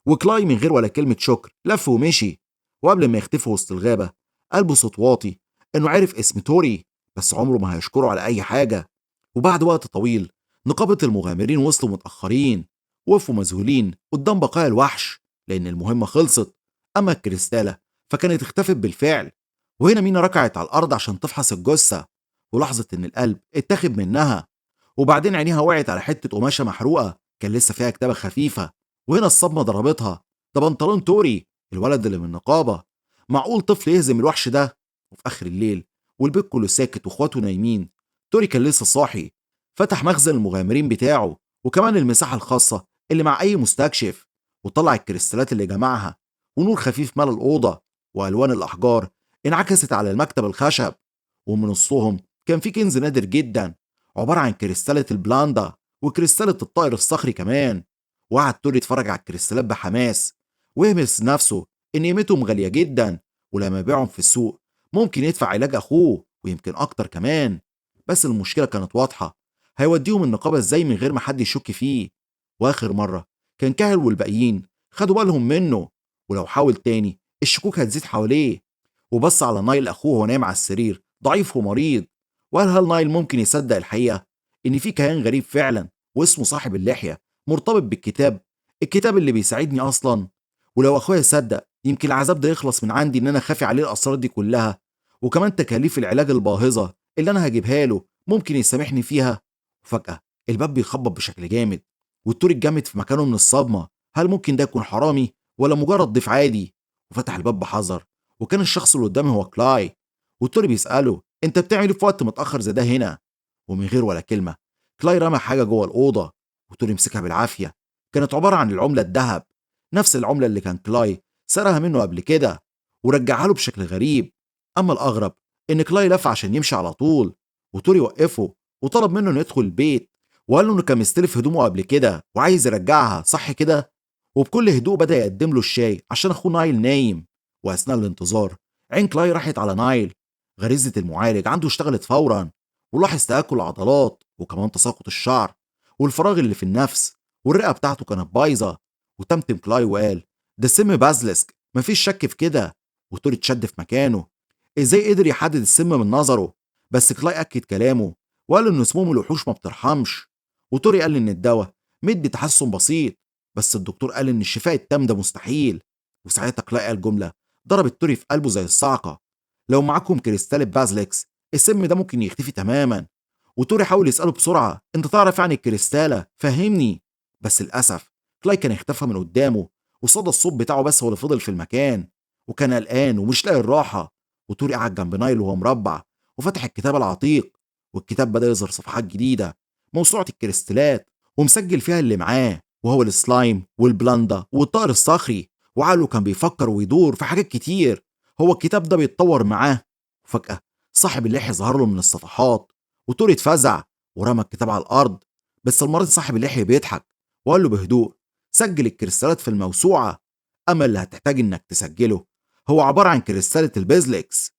وكلاي من غير ولا كلمة شكر لف ومشي. وقبل ما يختفي وسط الغابة قال بصوت واطي إنه عرف اسم توري، بس عمره ما هيشكره على أي حاجة. وبعد وقت طويل نقابة المغامرين وصلوا متأخرين، وقفوا مذهولين قدام بقايا الوحش لأن المهمة خلصت. أما الكريستالة فكانت اختفت بالفعل. وهنا مينا ركعت على الأرض عشان تفحص الجثة، ولاحظت إن القلب اتاخد منها، وبعدين عينيها وقعت على حتة قماشة محروقة كان لسه فيها كتابة خفيفة. وهنا الصدمة ضربتها، ده بنطلون توري الولد اللي من النقابة. معقول طفل يهزم الوحش ده؟ وفي آخر الليل والبيت كله ساكت واخواته نايمين، توري كان لسه صاحي، فتح مخزن المغامرين بتاعه وكمان المساحة الخاصة اللي مع أي مستكشف، وطلع الكريستالات اللي جمعها، ونور خفيف ملى الأوضة، وألوان الأحجار انعكست على المكتب الخشب، ومن نصهم كان في كنز نادر جدا عبارة عن كريستالة البلاندا وكريستالة الطائر الصخري كمان. وقعد توري يتفرج على الكريستالات بحماس ويهمس نفسه إن قيمتهم غالية جدا، ولما يبيعهم في السوق ممكن يدفع علاج أخوه ويمكن أكتر كمان. بس المشكلة كانت واضحة، هيوديهم النقابة ازاي من غير ما حد يشك فيه؟ واخر مرة كان كاهل والباقيين خدوا بالهم منه، ولو حاول تاني الشكوك هتزيد حواليه. وبص على نايل اخوه وهو نايم على السرير ضعيف ومريض، وقال هل نايل ممكن يصدق الحقيقة ان في كيان غريب فعلا واسمه صاحب اللحية مرتبط بالكتاب، الكتاب اللي بيساعدني اصلا؟ ولو اخويا صدق يمكن العذاب ده يخلص من عندي ان انا خافي عليه الاسرار دي كلها، وكمان تكاليف العلاج الباهظة اللي انا هجيبها له ممكن يسامحني فيها. وفجأة الباب بيخبط بشكل جامد، والتوري اتجمد في مكانه من الصدمة. هل ممكن ده يكون حرامي ولا مجرد ضيف عادي؟ وفتح الباب بحذر، وكان الشخص اللي قدامه هو كلاي. والتوري بيسأله انت بتعمل ايه في وقت متأخر زي ده هنا؟ ومن غير ولا كلمة كلاي رمى حاجة جوه الأوضة، وتوري مسكها بالعافية. كانت عبارة عن العملة الذهب، نفس العملة اللي كان كلاي سرقها منه قبل كده ورجعها له بشكل غريب. أما الأغرب إن كلاي لف عشان يمشي على طول، وتوري وقفه وطلب منه إنه يدخل البيت، وقال له إنه كان مستلف هدومه قبل كده وعايز يرجعها، صح كده؟ وبكل هدوء بدأ يقدم له الشاي عشان أخوه نايل نايم. وأثناء الانتظار عين كلاي راحت على نايل، غريزة المعالج عنده اشتغلت فورا، ولاحظ تآكل العضلات وكمان تساقط الشعر والفراغ اللي في النفس، والرئة بتاعته كانت بايظة. وتمتم كلاي وقال ده سم بازلسك، مفيش شك في كده. وتوري اتشد في مكانه، ازاي قدر يحدد السم من نظره؟ بس كلاي اكد كلامه وقال ان سموم الوحوش ما بترحمش. وتوري قال ان الدواء مدي تحسن بسيط، بس الدكتور قال ان الشفاء التام ده مستحيل. وساعتها كلاي قال جملة ضربت توري في قلبه زي الصعقة، لو معاكم كريستال بازلكس السم ده ممكن يختفي تماما. وتوري حاول يسأله بسرعة انت تعرف يعني الكريستالة، فهمني. بس للأسف كلاي كان اختفى من قدامه، وصدى الصوت بتاعه بس هو اللي فضل في المكان، وكان قلقان ومش لاقي الراحة. وتوري قعد جنب نايل وهو مربع وفتح الكتاب العتيق، والكتاب بدأ يظهر صفحات جديدة موسوعة الكريستالات، ومسجل فيها اللي معاه وهو السلايم والبلاندا والطائر الصخري. وعقله كان بيفكر ويدور في حاجات كتير، هو الكتاب ده بيتطور معاه. وفجأة صاحب اللحية ظهر له من الصفحات، وتوري اتفزع ورمى الكتاب على الأرض. بس المرة دي صاحب اللحية بيضحك وقال له بهدوء سجل الكريستالات في الموسوعة، أما اللي هتحتاج إنك تسجله هو عبارة عن كريستالة البيزلكس.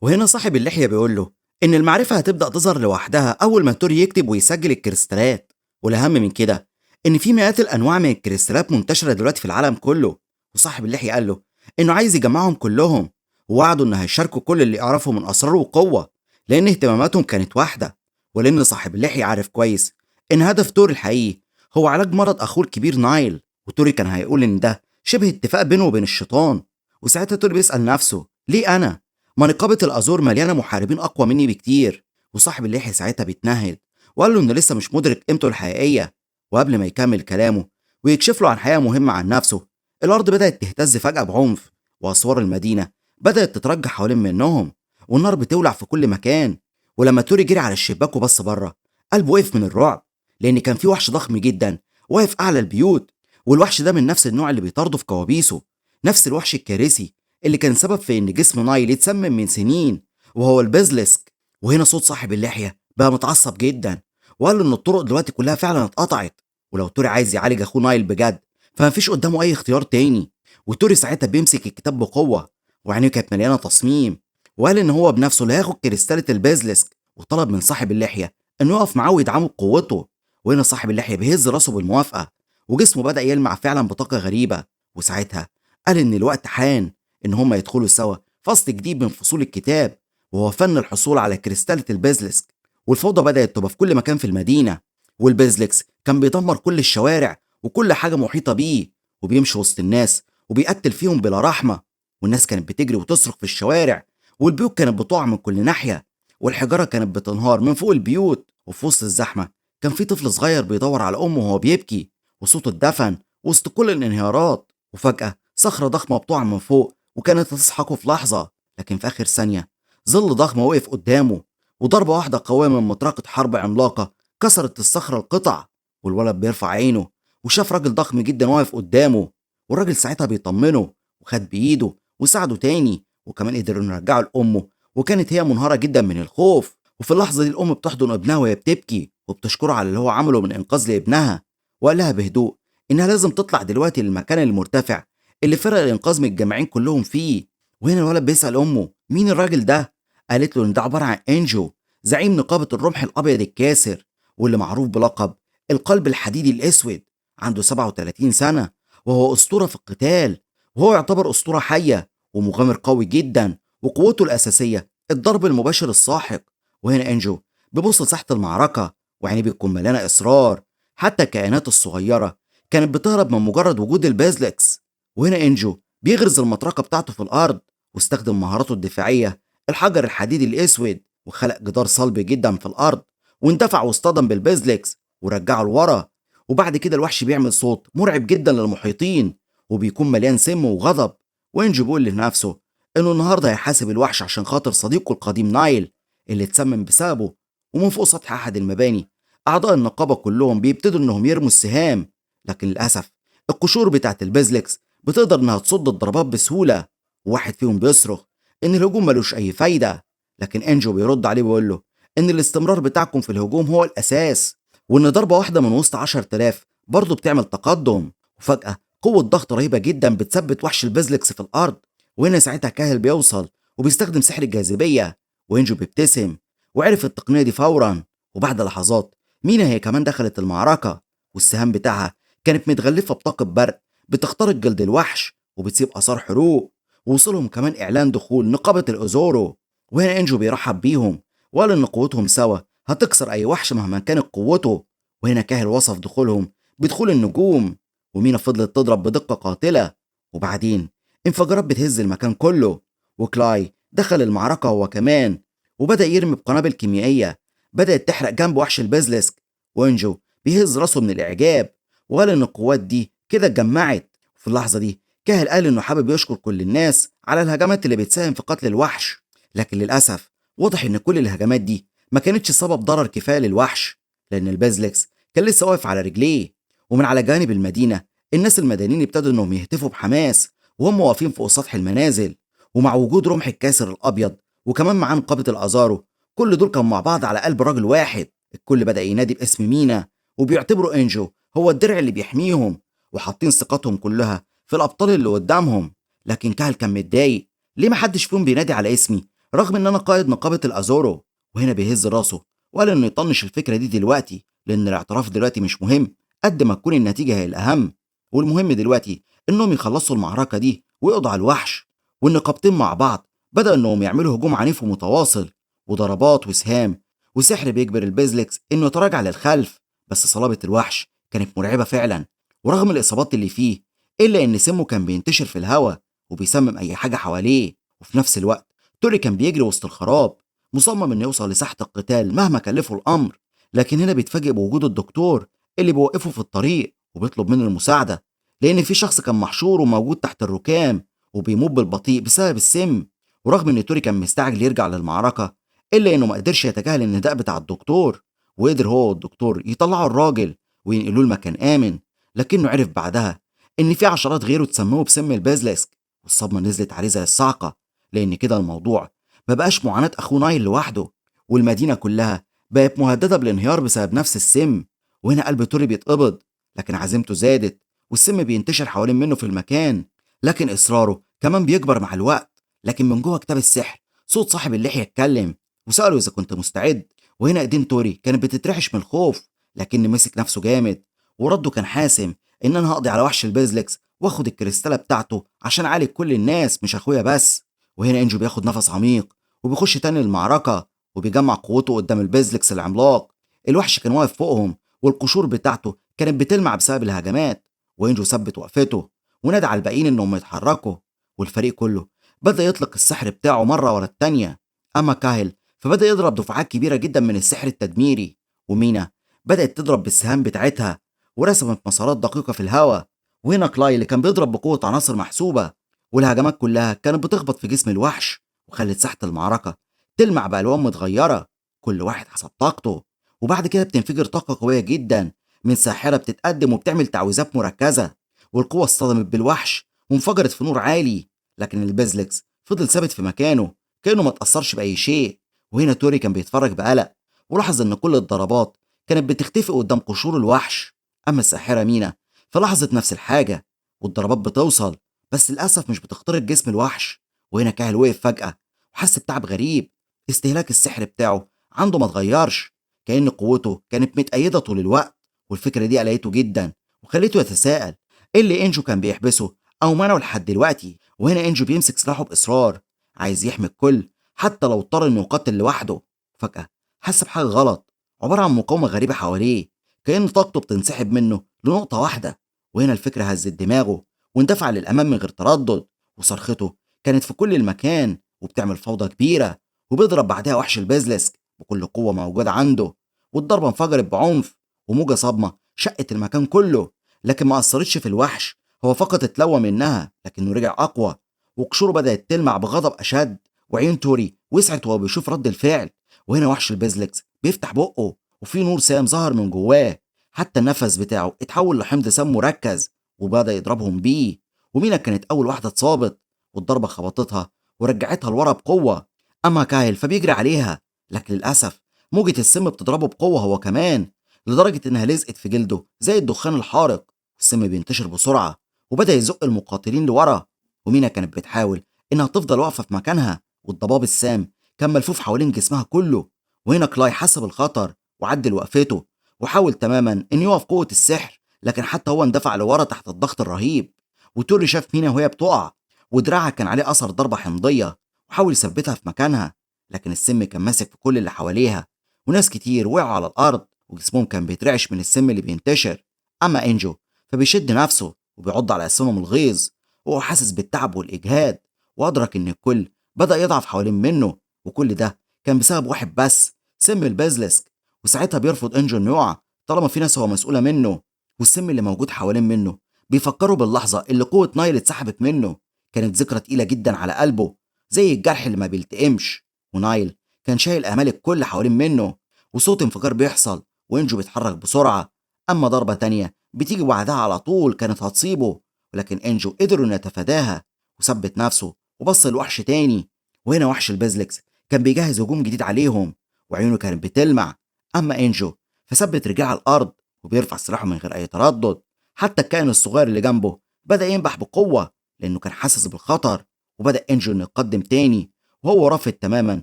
وهنا صاحب اللحية بيقول له إن المعرفة هتبدأ تظهر لوحدها أول ما توري يكتب ويسجل الكريستالات، والأهم من كده إن في مئات الأنواع من الكريستالات منتشرة دلوقتي في العالم كله. وصاحب اللحية قال له إنه عايز يجمعهم كلهم، ووعده إنه هيشاركوا كل اللي يعرفه من أسرار وقوة، لأن اهتماماتهم كانت واحدة. ولأن صاحب اللحية عارف كويس إن هدف توري الحقيقي هو علاج مرض أخوه الكبير نايل، وتوري كان هيقول إن ده شبه اتفاق بينه وبين الشيطان. وساعتها توري بيسأل نفسه ليه أنا؟ ما نقابة الأزور مليانة محاربين أقوى مني بكتير. وصاحب اللحية ساعتها بيتنهد وقال له إنه لسه مش مدرك قيمته الحقيقية. وقبل ما يكمل كلامه ويكشف له عن حقيقة مهمة عن نفسه، الأرض بدأت تهتز فجأة بعنف، وأسوار المدينة بدأت تترجح حوالين منهم، والنار بتولع في كل مكان. ولما توري جري على الشباك وبص بره قلبه وقف من الرعب، لأن كان في وحش ضخم جدا واقف أعلى البيوت، والوحش ده من نفس النوع اللي بيطارده في كوابيسه، نفس الوحش الكارثي اللي كان سبب في إن جسم نايل يتسمم من سنين، وهو البازلسك. وهنا صوت صاحب اللحية بقى متعصب جدا وقال له إن الطرق دلوقتي كلها فعلا اتقطعت، ولو توري عايز يعالج أخوه نايل بجد فمفيش قدامه أي اختيار تاني. وتوري ساعتها بيمسك الكتاب بقوة وعينيه كانت مليانة تصميم، وقال إن هو بنفسه اللي هياخد كريستالة البازلسك، وطلب من صاحب اللحية إنه يقف معاه ويدعمه بقوته. وهنا صاحب اللحية بيهز راسه بالموافقة وجسمه بدأ يلمع فعلا بطاقة غريبة، وساعتها قال إن الوقت حان إن هما يدخلوا سوا فصل جديد من فصول الكتاب، وهو فن الحصول على كريستالة البازلسك. والفوضى بدأت تبقى في كل مكان في المدينة، والبازلسك كان بيدمر كل الشوارع وكل حاجة محيطة بيه، وبيمشي وسط الناس وبيقتل فيهم بلا رحمة، والناس كانت بتجري وتصرخ في الشوارع، والبيوت كانت بتقع من كل ناحية، والحجارة كانت بتنهار من فوق البيوت. وفي وسط الزحمة كان في طفل صغير بيدور على أمه وهو بيبكي، وصوته اتدفن وسط كل الانهيارات. وفجأة صخرة ضخمة بتقع من فوق وكانت تسحقه في لحظة، لكن في آخر ثانية ظل ضخم وقف قدامه، وضربة واحدة قوية من مطرقة حرب عملاقة كسرت الصخرة القطع. والولد بيرفع عينه وشاف راجل ضخم جدا واقف قدامه، والراجل ساعتها بيطمنه وخد بإيده وساعده تاني، وكمان قدر انه يرجعه لأمه، وكانت هي منهارة جدا من الخوف. وفي اللحظة دي الأم بتحضن ابنها وهي بتبكي وبتشكره على اللي هو عمله من إنقاذ لابنها، وقال لها بهدوء إنها لازم تطلع دلوقتي للمكان المرتفع اللي فرق الإنقاذ متجمعين كلهم فيه. وهنا الولد بيسأل أمه مين الراجل ده؟ قالت له إن ده عبارة عن إنجو، زعيم نقابة الرمح الأبيض الكاسر، واللي معروف بلقب القلب الحديدي الأسود، عنده 37 سنة وهو أسطورة في القتال، وهو يعتبر أسطورة حية ومغامر قوي جدا، وقوته الأساسية الضرب المباشر الساحق. وهنا إنجو بيبص لساحة المعركة وعينيه بتكون مليانة إصرار، حتى الكائنات الصغيرة كانت بتهرب من مجرد وجود البازلكس. وهنا إنجو بيغرز المطرقة بتاعته في الأرض واستخدم مهاراته الدفاعية الحجر الحديدي الأسود، وخلق جدار صلب جدا في الأرض، واندفع واصطدم بالبازلكس ورجعه لورا. وبعد كده الوحش بيعمل صوت مرعب جدا للمحيطين وبيكون مليان سم وغضب. وإنجو بيقول لنفسه إنه النهارده هيحاسب الوحش عشان خاطر صديقه القديم نايل اللي اتسمم بسببه. ومن فوق سطح أحد المباني أعضاء النقابة كلهم بيبتدوا إنهم يرموا السهام، لكن للأسف القشور بتاعت البازلكس بتقدر إنها تصد الضربات بسهولة. وواحد فيهم بيصرخ إن الهجوم ملوش أي فايدة، لكن إنجو بيرد عليه ويقول له إن الاستمرار بتاعكم في الهجوم هو الأساس، وإن ضربة واحدة من وسط 10,000 برضه بتعمل تقدم. وفجأة قوة ضغط رهيبة جدا بتثبت وحش البازلكس في الأرض. وهنا ساعتها كاهل بيوصل وبيستخدم سحر الجاذبية، وإنجو بيبتسم وعرف التقنية دي فورا. وبعد لحظات مينا هي كمان دخلت المعركة، والسهام بتاعها كانت متغلفة بطاقة برق بتخترق جلد الوحش وبتسيب آثار حروق. ووصلهم كمان إعلان دخول نقابة الأوزورو، وهنا إنجو بيرحب بيهم وقال إن قوتهم سوا هتكسر أي وحش مهما كانت قوته. وهنا كاهل وصف دخولهم بدخول النجوم، ومينا فضلت تضرب بدقة قاتلة. وبعدين انفجارات بتهز المكان كله، وكلاي دخل المعركة هو كمان وبدأ يرمي بقنابل كيميائية بدأت تحرق جنب وحش البازلسك. وإنجو بيهز راسه من الإعجاب وقال إن القوات دي كده اتجمعت. وفي اللحظة دي كاهل قال إنه حابب يشكر كل الناس على الهجمات اللي بتساهم في قتل الوحش، لكن للأسف واضح إن كل الهجمات دي ما كانتش سبب ضرر كفاية للوحش، لأن البازلكس كان لسه واقف على رجليه. ومن على جانب المدينة الناس المدنيين ابتدوا إنهم يهتفوا بحماس وهم واقفين فوق سطح المنازل، ومع وجود رمح الكاسر الأبيض وكمان معاه نقابة الأزارو، كل دول كانوا مع بعض على قلب راجل واحد. الكل بدأ ينادي باسم مينا وبيعتبروا إنجو هو الدرع اللي بيحميهم، وحاطين ثقتهم كلها في الأبطال اللي قدامهم. لكن كاهل كان متضايق، ليه محدش فيهم بينادي على اسمي رغم إن أنا قائد نقابة الأزورو؟ وهنا بيهز راسه وقال إنه يطنش الفكرة دي دلوقتي، لأن الاعتراف دلوقتي مش مهم قد ما تكون النتيجة هي الأهم، والمهم دلوقتي إنهم يخلصوا المعركة دي ويقضوا على الوحش. والنقابتين مع بعض بدأوا إنهم يعملوا هجوم عنيف ومتواصل وضربات وسهام وسحر بيجبر البازلكس إنه يتراجع للخلف. بس صلابة الوحش كانت مرعبة فعلا، ورغم الإصابات اللي فيه إلا إن سمه كان بينتشر في الهواء وبيسمم أي حاجة حواليه. وفي نفس الوقت توري كان بيجري وسط الخراب مصمم إنه يوصل لساحة القتال مهما كلفه الأمر. لكن هنا بيتفاجئ بوجود الدكتور اللي بيوقفه في الطريق وبيطلب منه المساعدة، لأن في شخص كان محشور وموجود تحت الركام وبيموت بالبطيء بسبب السم. ورغم إن توري كان مستعجل يرجع للمعركة إلا إنه ما قدرش يتجاهل النداء بتاع الدكتور، وقدر هو والدكتور يطلعوا الراجل وينقلوه لمكان آمن، لكنه عرف بعدها إن في عشرات غيره اتسمموا بسم البازلسك، والصدمة نزلت عليه زي الصعقة، لأن كده الموضوع ما بقاش معاناة أخوه نايل لوحده، والمدينة كلها بقت مهددة بالانهيار بسبب نفس السم. وهنا قلب توري بيتقبض، لكن عزيمته زادت والسم بينتشر حوالين منه في المكان، لكن إصراره كمان بيكبر مع الوقت. لكن من جوه كتاب السحر صوت صاحب اللحية اتكلم وسأله إذا كنت مستعد، وهنا ايدين توري كانت بتترعش من الخوف، لكن مسك نفسه جامد ورده كان حاسم إن أنا هقضي على وحش البازلكس واخد الكريستالة بتاعته عشان أعالج كل الناس مش أخويا بس. وهنا إنجو بياخد نفس عميق وبيخش تاني المعركة وبيجمع قوته قدام البازلكس العملاق. الوحش كان واقف فوقهم والقشور بتاعته كانت بتلمع بسبب الهجمات، وإنجو ثبت وقفته ونادى على الباقيين إنهم يتحركوا، والفريق كله بدأ يطلق السحر بتاعه مرة ورا التانية. أما كاهل فبدأ يضرب دفعات كبيرة جدا من السحر التدميري، ومينا بدأت تضرب بالسهام بتاعتها ورسمت مسارات دقيقة في الهواء. وهنا كلاي اللي كان بيضرب بقوة عناصر محسوبة، والهجمات كلها كانت بتخبط في جسم الوحش وخلت ساحة المعركة تلمع بألوان متغيرة، كل واحد حسب طاقته. وبعد كده بتنفجر طاقة قوية جدا من ساحرة بتتقدم وبتعمل تعويذات مركزة، والقوة اصطدمت بالوحش وانفجرت في نور عالي، لكن البازلكس فضل ثابت في مكانه كأنه ما تأثرش بأي شيء. وهنا توري كان بيتفرج بقلق ولاحظ ان كل الضربات كانت بتختفي قدام قشور الوحش. اما الساحرة مينا فلاحظت نفس الحاجة، والضربات بتوصل بس للأسف مش بتخترق جسم الوحش. وهنا كاهل وقف فجأة وحس بتعب غريب، استهلاك السحر بتاعه عنده ما اتغيرش، كأن قوته كانت متأيدة طول الوقت. والفكرة دي قلقته جدا وخليته يتساءل ايه اللي انجو كان بيحبسه او منعه لحد دلوقتي. وهنا انجو بيمسك سلاحه بإصرار، عايز يحمي الكل حتى لو اضطر انه يقاتل لوحده. فجأة حس بحاجة غلط، عبارة عن مقاومة غريبة حواليه، كأن طاقته بتنسحب منه لنقطة واحدة. وهنا الفكرة هزت دماغه واندفع للأمام من غير تردد، وصرخته كانت في كل المكان وبتعمل فوضى كبيرة. وبيضرب بعدها وحش البازلسك بكل قوة موجودة عنده، والضربة انفجرت بعنف وموجة صدمة شقت المكان كله، لكن ما أثرتش في الوحش، هو فقط اتلوى منها لكنه رجع أقوى، وقشوره بدأت تلمع بغضب أشد، وعيون توري وسعت وهو بيشوف رد الفعل. وهنا وحش البازلكس بيفتح بقه وفي نور سام ظهر من جواه، حتى النفس بتاعه اتحول لحمض سام مركز وبدأ يضربهم بيه. ومينا كانت أول واحدة اتصابت والضربة خبطتها ورجعتها لورا بقوة. أما كايل فبيجري عليها، لكن للأسف موجة السم بتضربه بقوة هو كمان، لدرجة إنها لزقت في جلده زي الدخان الحارق، والسم بينتشر بسرعة وبدأ يزق المقاتلين لورا. ومينا كانت بتحاول إنها تفضل واقفة في مكانها، والضباب السام كان ملفوف حوالين جسمها كله. وهنا كلاي حس بالخطر وعدل وقفته وحاول تماما إن يقف قوة السحر، لكن حتى هو اندفع لورا تحت الضغط الرهيب. وتوري شاف مينا وهي بتقع ودراعها كان عليه أثر ضربة حمضية، وحاول يثبتها في مكانها، لكن السم كان ماسك في كل اللي حواليها، وناس كتير وقعوا على الأرض وجسمهم كان بيترعش من السم اللي بينتشر. أما إنجو فبيشد نفسه وبيعض على أسنانه من الغيظ، وهو حاسس بالتعب والإجهاد، وأدرك إن الكل بدأ يضعف حوالين منه، وكل ده كان بسبب واحد بس، سم البازلسك. وساعتها بيرفض إنجو إنه يقع طالما في ناس هو مسؤولة منه، والسم اللي موجود حوالين منه بيفكروا باللحظة اللي قوة نايل اتسحبت منه، كانت ذكرى تقيلة جدا على قلبه زي الجرح اللي ما بيلتئمش. ونايل كان شايل آمال الكل حوالين منه، وصوت انفجار بيحصل وإنجو بيتحرك بسرعة. أما ضربة تانية بتيجي بعدها على طول كانت هتصيبه، ولكن إنجو قدر إنه يتفاداها وثبت نفسه وبص الوحش تاني. وهنا وحش البازلكس كان بيجهز هجوم جديد عليهم وعيونه كانت بتلمع. أما إنجو فثبت رجليه على الأرض وبيرفع سلاحه من غير أي تردد، حتى الكائن الصغير اللي جنبه بدأ ينبح بقوة لأنه كان حاسس بالخطر. وبدأ إنجو إنه يتقدم تاني وهو رافض تماما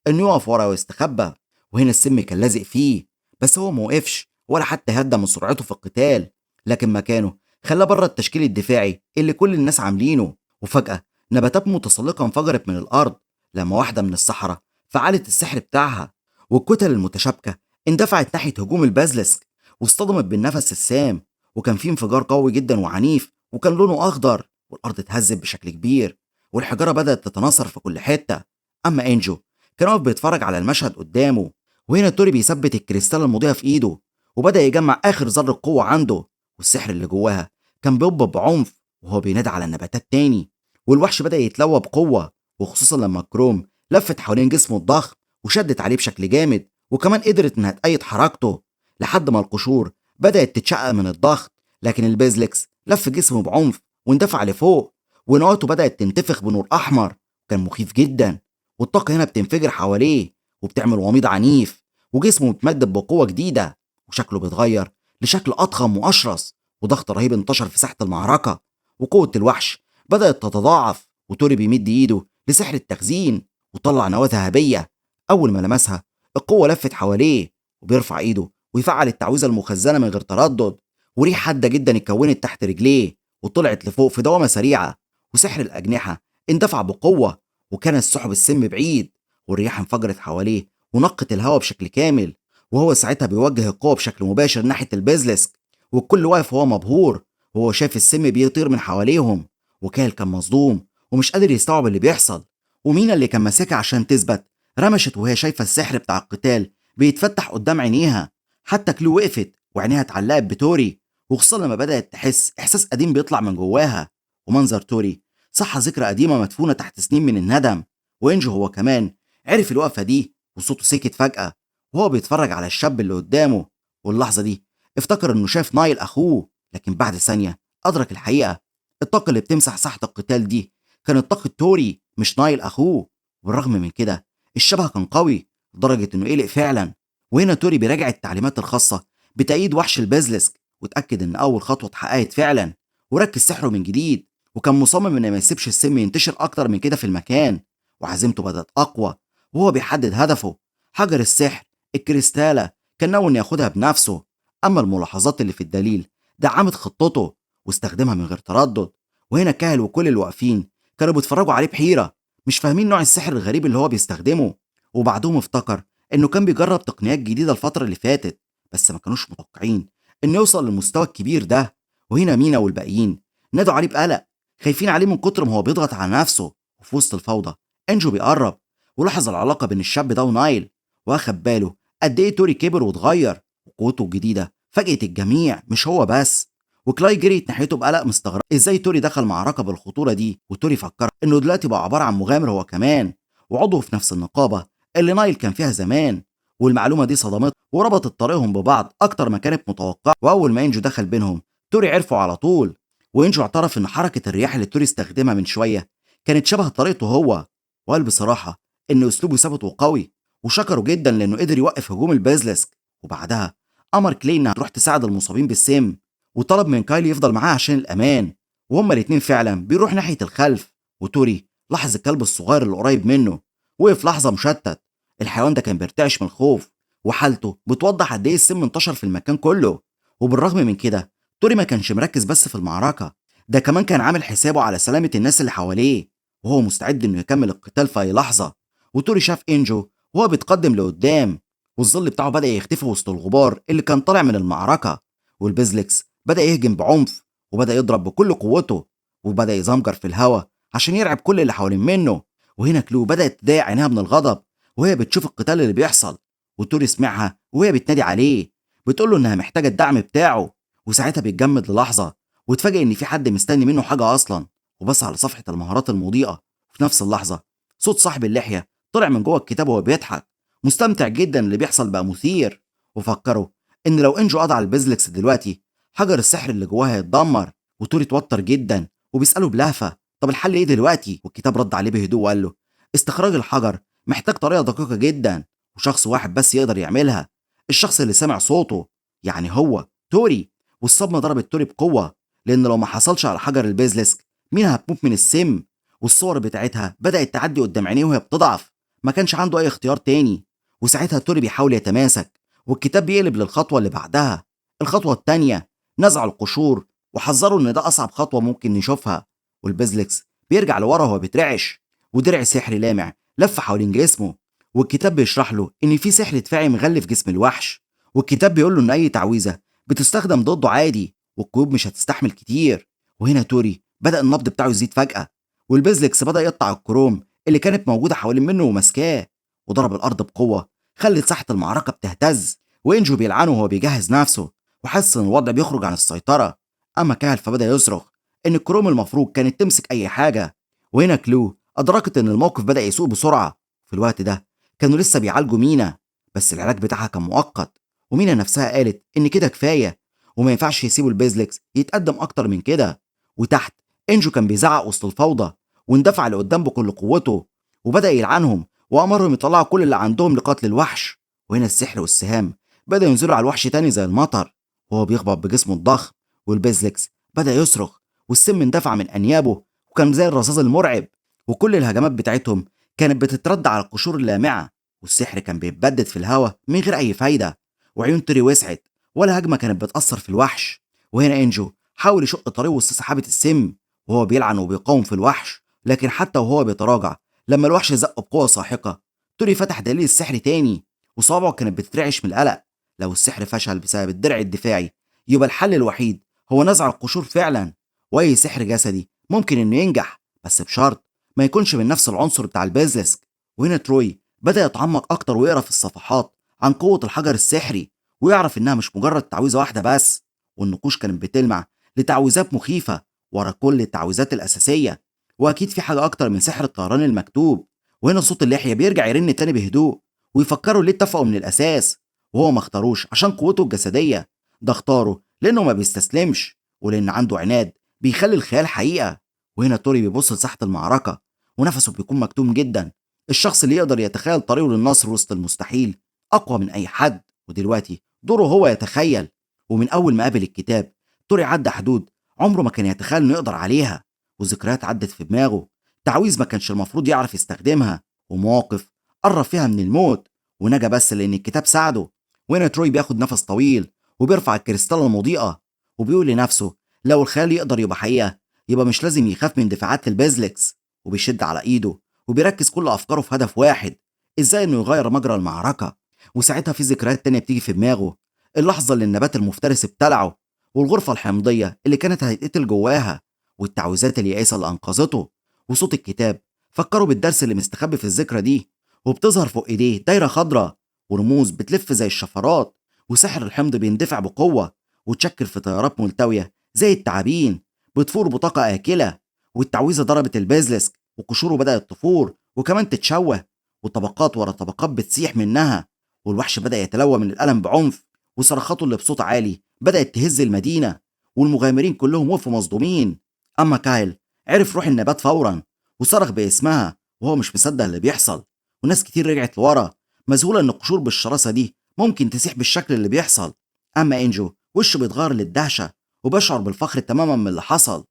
إنه يقف ورا ويستخبى. وهنا السم كان لازق فيه، بس هو ما وقفش ولا حتى هدى من سرعته في القتال، لكن مكانه خلاه بره التشكيل الدفاعي اللي كل الناس عاملينه. وفجأة نباتات متسلقة انفجرت من الأرض لما واحدة من الصحراء فعلت السحر بتاعها، والكتل المتشابكة اندفعت ناحية هجوم البازلسك واصطدمت بالنفس السام، وكان في انفجار قوي جدا وعنيف وكان لونه أخضر، والأرض اتهزت بشكل كبير والحجارة بدأت تتناثر في كل حتة. أما إنجو كان واقف بيتفرج على المشهد قدامه، وهنا توري بيثبت الكريستال المضيئة في إيده وبدأ يجمع آخر ذرة قوة عنده، والسحر اللي جواها كان بيبب بعنف وهو بينادي على النباتات تاني. والوحش بدأ يتلوى بقوة، وخصوصا لما كروم لفت حوالين جسمه الضخم وشدت عليه بشكل جامد وكمان قدرت إنها تأيد حركته لحد ما القشور بدأت تتشقق من الضغط. لكن البازلكس لف جسمه بعنف واندفع لفوق، ونواته بدأت تنتفخ بنور أحمر كان مخيف جدا، والطاقة هنا بتنفجر حواليه وبتعمل وميض عنيف، وجسمه بيتمدد بقوة جديدة وشكله بيتغير لشكل أضخم وأشرس، وضغط رهيب انتشر في ساحة المعركة، وقوة الوحش بدأت تتضاعف. وتوري بيمد ايده لسحر التخزين وطلع نواة ذهبية، أول ما لمسها القوة لفت حواليه، وبيرفع ايده ويفعل التعويذة المخزنة من غير تردد، وريح حادة جدا اتكونت تحت رجليه وطلعت لفوق في دوامة سريعة، وسحر الأجنحة اندفع بقوة، وكان السحب السم بعيد، والرياح انفجرت حواليه ونقت الهواء بشكل كامل، وهو ساعتها بيوجه القوة بشكل مباشر ناحية البازلسك، والكل واقف وهو مبهور وهو شايف السم بيطير من حواليهم. وكايل كان مصدوم ومش قادر يستوعب اللي بيحصل، ومينا اللي كان ماسكها عشان تثبت رمشت وهي شايفة السحر بتاع القتال بيتفتح قدام عينيها. حتى كلو وقفت وعينيها اتعلقت بتوري، وخصوصا لما بدأت تحس إحساس قديم بيطلع من جواها، ومنظر توري صح ذكرى قديمة مدفونة تحت سنين من الندم. وإنجو هو كمان عرف الوقفة دي، وصوته سكت فجأة وهو بيتفرج على الشاب اللي قدامه، واللحظة دي افتكر إنه شاف نايل أخوه. لكن بعد ثانية أدرك الحقيقة، الطاقة اللي بتمسح ساحة القتال دي كانت طاقة توري مش نايل أخوه. وبالرغم من كده الشبه كان قوي لدرجة إنه قلق فعلا. وهنا توري بيراجع التعليمات الخاصة بتأييد وحش البازلسك، وتأكد إن أول خطوة اتحققت فعلا، وركز سحره من جديد، وكان مصمم إنه ما يسيبش السم ينتشر أكتر من كده في المكان، وعزيمته بدأت أقوى وهو بيحدد هدفه. حجر السحر الكريستالة كان ناوي إنه ياخدها بنفسه، أما الملاحظات اللي في الدليل دعمت خطته واستخدمها من غير تردد. وهنا كاهل وكل اللي واقفين كانوا بيتفرجوا عليه بحيرة، مش فاهمين نوع السحر الغريب اللي هو بيستخدمه. وبعدهم افتكر إنه كان بيجرب تقنيات جديدة الفترة اللي فاتت، بس ما كانوش متوقعين إنه يوصل للمستوى الكبير ده. وهنا مينا والباقيين نادوا عليه بقلق، خايفين عليه من كتر ما هو بيضغط على نفسه. وفي وسط الفوضى انجو بيقرب ولاحظ العلاقة بين الشاب ده ونايل، واخد باله قد ايه توري كبر واتغير، وقوته الجديدة فاجئت الجميع مش هو بس. وكلاي جريت ناحيته بقلق مستغرب ازاي توري دخل معركة بالخطورة دي. وتوري فكر انه دلوقتي بقى عبارة عن مغامر هو كمان، وعضو في نفس النقابة اللي نايل كان فيها زمان. والمعلومة دي صدمت وربطت طريقهم ببعض أكتر ما كانت متوقعة. وأول ما إنجو دخل بينهم توري عرفه على طول، وإنجو اعترف إن حركة الرياح اللي توري استخدمها من شوية كانت شبه طريقته هو، وقال بصراحة إن أسلوبه ثابت وقوي، وشكره جدا لأنه قدر يوقف هجوم البازلسك. وبعدها أمر كلي إنها تروح تساعد المصابين بالسم، وطلب من كايلي يفضل معاها عشان الأمان، وهما الاتنين فعلا بيروح ناحية الخلف. وتوري لاحظ الكلب الصغير اللي قريب منه، وقف لحظة مشتت. الحيوان ده كان بيرتعش من الخوف، وحالته بتوضح قد ايه السم انتشر في المكان كله. وبالرغم من كده توري ما كانش مركز بس في المعركة، ده كمان كان عامل حسابه على سلامة الناس اللي حواليه، وهو مستعد انه يكمل القتال في اي لحظة. وتوري شاف انجو وهو بيتقدم لقدام، والظل بتاعه بدأ يختفي وسط الغبار اللي كان طالع من المعركة. والبازلكس بدأ يهجم بعنف، وبدأ يضرب بكل قوته، وبدأ يزمجر في الهواء عشان يرعب كل اللي حوالين منه. وهنا كلو بدأت تضايق عينيها من الغضب وهي بتشوف القتال اللي بيحصل، وتوري سمعها وهي بتنادي عليه بتقول له انها محتاجه الدعم بتاعه. وساعتها بيتجمد للحظة واتفاجئ ان في حد مستني منه حاجة اصلا، وبص على صفحة المهارات المضيئة. وفي نفس اللحظة صوت صاحب اللحية طلع من جوه الكتاب وهو بيضحك مستمتع جدا اللي بيحصل بقى مثير، وفكروا ان لو انجو قضى على البازلكس دلوقتي حجر السحر اللي جواها هيتدمر. وتوري اتوتر جدا وبيساله بلهفة طب الحل ايه دلوقتي؟ والكتاب رد عليه بهدوء وقال له استخراج الحجر محتاج طريقة دقيقة جدا، وشخص واحد بس يقدر يعملها، الشخص اللي سمع صوته، يعني هو توري. والصدمة ضربت توري بقوة، لأن لو ما حصلش على حجر البازلسك مين هتموت من السم، والصور بتاعتها بدأت تعدي قدام عينيه وهي بتضعف، ما كانش عنده أي اختيار تاني. وساعتها توري بيحاول يتماسك، والكتاب بيقلب للخطوة اللي بعدها، الخطوة التانية، نزع القشور، وحذروا إن ده أصعب خطوة ممكن نشوفها. والبازلكس بيرجع لورا وهو بيترعش، ودرع سحري لامع لف حوالين جسمه، والكتاب بيشرح له ان في سحر دفاعي مغلف جسم الوحش، والكتاب بيقول له ان اي تعويذه بتستخدم ضده عادي والقيود مش هتستحمل كتير. وهنا توري بدأ النبض بتاعه يزيد فجأة، والبازلكس بدأ يقطع الكروم اللي كانت موجودة حوالين منه وماسكاه، وضرب الأرض بقوة خلت ساحة المعركة بتهتز. وإنجو بيلعنه وهو بيجهز نفسه وحس إن الوضع بيخرج عن السيطرة. أما كاهل فبدأ يصرخ إن الكروم المفروض كانت تمسك أي حاجة. وهنا كلو أدركت إن الموقف بدأ يسوء بسرعة. في الوقت ده كانوا لسه بيعالجوا مينا، بس العلاج بتاعها كان مؤقت، ومينا نفسها قالت إن كده كفاية وما ينفعش يسيبوا البيزلكس يتقدم أكتر من كده. وتحت إنجو كان بيزعق وسط الفوضى واندفع لقدام بكل قوته وبدأ يلعنهم وأمرهم يطلعوا كل اللي عندهم لقتل الوحش. وهنا السحر والسهام بدأ ينزلوا على الوحش تاني زي المطر وهو بيخبط بجسمه الضخم، والبيزلكس بدأ يصرخ والسم اندفع من أنيابه وكان زي الرصاص المرعب، وكل الهجمات بتاعتهم كانت بتترد على القشور اللامعة، والسحر كان بيتبدد في الهواء من غير أي فايدة، وعيون تري وسعت ولا هجمة كانت بتأثر في الوحش. وهنا إنجو حاول يشق طريقه وسط سحابة السم وهو بيلعن وبيقاوم في الوحش، لكن حتى وهو بيتراجع لما الوحش زقه بقوة ساحقة توري فتح دليل السحر تاني وصوابعه كانت بتترعش من القلق. لو السحر فشل بسبب الدرع الدفاعي يبقى الحل الوحيد هو نزع القشور فعلا، واي سحر جسدي ممكن انه ينجح بس بشرط ما يكونش من نفس العنصر بتاع البازلسك. وهنا تروي بدأ يتعمق اكتر ويقرا في الصفحات عن قوة الحجر السحري ويعرف انها مش مجرد تعويذة واحدة بس، والنقوش كانت بتلمع لتعويذات مخيفة ورا كل التعويذات الأساسية، واكيد في حاجة اكتر من سحر الطيران المكتوب. وهنا صوت اللحية بيرجع يرن تاني بهدوء ويفكروا ليه اتفقوا من الأساس، وهو ما اختاروش عشان قوته الجسدية، ده اختاره لأنه ما بيستسلمش ولأن عنده عناد بيخلي الخيال حقيقة. وهنا توري بيبص لساحة المعركة ونفسه بيكون مكتوم جدا، الشخص اللي يقدر يتخيل طريقه للنصر وسط المستحيل أقوى من أي حد، ودلوقتي دوره هو يتخيل. ومن أول ما قابل الكتاب توري عدى حدود عمره ما كان يتخيل إنه يقدر عليها، وذكريات عدت في دماغه، تعويذ ما كانش المفروض يعرف يستخدمها، ومواقف قرب فيها من الموت ونجا بس لأن الكتاب ساعده. وهنا تروي بياخد نفس طويل وبيرفع الكريستالة المضيئة وبيقول لنفسه لو الخيال يقدر يبقى حقيقة يبقى مش لازم يخاف من دفاعات البازلكس، وبيشد على ايده وبيركز كل افكاره في هدف واحد، ازاي انه يغير مجرى المعركة. وساعتها في ذكريات تانية بتيجي في دماغه، اللحظة اللي النبات المفترس ابتلعه، والغرفة الحمضية اللي كانت هيتقتل جواها، والتعويذات اليائسة اللي انقذته، وصوت الكتاب فكروا بالدرس اللي مستخبي في الذكرى دي، وبتظهر فوق ايديه دايرة خضراء ورموز بتلف زي الشفرات، وسحر الحمض بيندفع بقوة وتشكل في طيارات ملتوية زي التعابين بتفور بطاقة آكلة، والتعويذة ضربت البازلسك وقشوره بدأت تفور وكمان تتشوه، وطبقات ورا طبقات بتسيح منها، والوحش بدأ يتلوى من الألم بعنف، وصرخاته اللي بصوت عالي بدأت تهز المدينة، والمغامرين كلهم وقفوا مصدومين. أما كايل عرف روح النبات فورا وصرخ باسمها وهو مش مصدق اللي بيحصل، وناس كتير رجعت لورا مذهولة إن القشور بالشراسة دي ممكن تسيح بالشكل اللي بيحصل. أما إنجو وشه بيتغير للدهشة وبشعر بالفخر تماما من اللي حصل.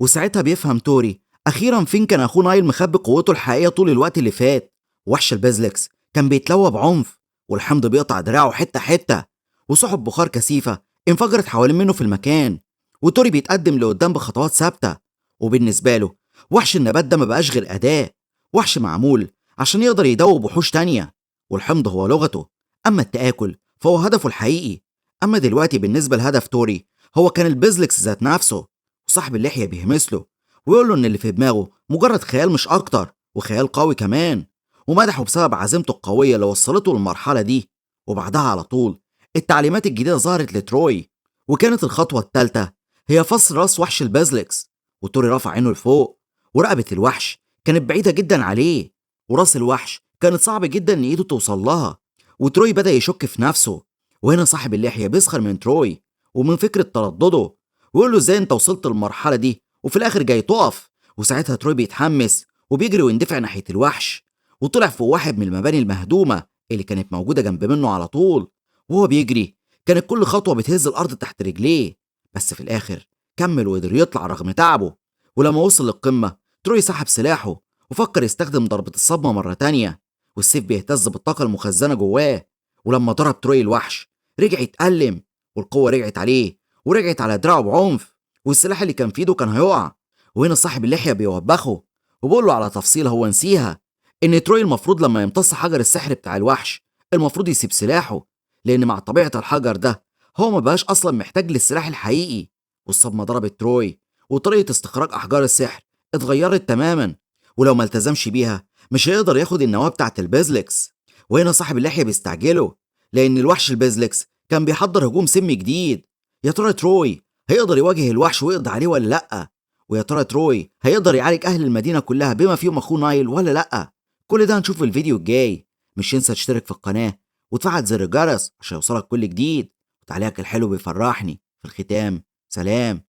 وساعتها بيفهم توري أخيرا فين كان أخوه نايل مخبي قوته الحقيقية طول الوقت اللي فات. وحش البازلكس كان بيتلوى بعنف والحمض بيقطع دراعه حتة حتة، وسحب بخار كثيفة انفجرت حوالين منه في المكان، وتوري بيتقدم لقدام بخطوات ثابتة. وبالنسبة له وحش النبات ده ما بقاش غير أداة، وحش معمول عشان يقدر يدوب وحوش تانية، والحمض هو لغته، أما التآكل فهو هدفه الحقيقي. أما دلوقتي بالنسبة لهدف توري هو كان البازلكس ذات نفسه، وصاحب اللحية بيهمس له ويقول له إن اللي في دماغه مجرد خيال مش أكتر، وخيال قوي كمان، ومدحه بسبب عزيمته القوية اللي وصلته للمرحلة دي. وبعدها على طول التعليمات الجديدة ظهرت لتروي، وكانت الخطوة الثالثة هي فصل راس وحش البازلكس. وتوري رفع عينه لفوق ورقبة الوحش كانت بعيدة جدا عليه، وراس الوحش كانت صعب جدا ان ايده توصل لها، وتروي بدأ يشك في نفسه. وهنا صاحب اللحية بيسخر من تروي ومن فكرة تردده ويقول له ازاي انت وصلت للمرحلة دي وفي الاخر جاي تقف. وساعتها تروي بيتحمس وبيجري ويندفع ناحية الوحش، وطلع فوق واحد من المباني المهدومة اللي كانت موجودة جنب منه على طول. وهو بيجري كانت كل خطوة بتهز الأرض تحت رجليه، بس في الآخر كمل وقدر يطلع رغم تعبه. ولما وصل للقمة تروي سحب سلاحه وفكر يستخدم ضربة الصدمة مرة تانية، والسيف بيهتز بالطاقة المخزنة جواه. ولما ضرب تروي الوحش رجع يتألم، والقوة رجعت عليه ورجعت على دراعه بعنف، والسلاح اللي كان في ايده كان هيقع. وهنا صاحب اللحية بيوبخه وبيقول له على تفصيلة هو نسيها، إن تروي المفروض لما يمتص حجر السحر بتاع الوحش المفروض يسيب سلاحه، لأن مع طبيعة الحجر ده هو ما بقاش أصلا محتاج للسلاح الحقيقي. والصدمة ضربت تروي، وطريقة استخراج أحجار السحر اتغيرت تماما، ولو ما التزمش بيها مش هيقدر ياخد النواة بتاعة البازلكس. وهنا صاحب اللحية بيستعجله لأن الوحش البازلكس كان بيحضر هجوم سم جديد. يا ترى تروي هيقدر يواجه الوحش ويقضي عليه ولا لأ؟ ويا ترى تروي هيقدر يعالج أهل المدينة كلها بما فيهم أخوه نايل ولا لأ؟ كل ده هنشوفه في الفيديو الجاي. مش تنسى تشترك في القناة وتفعل زر الجرس عشان يوصلك كل جديد، وتعليقك الحلو بيفرحني. في الختام، سلام.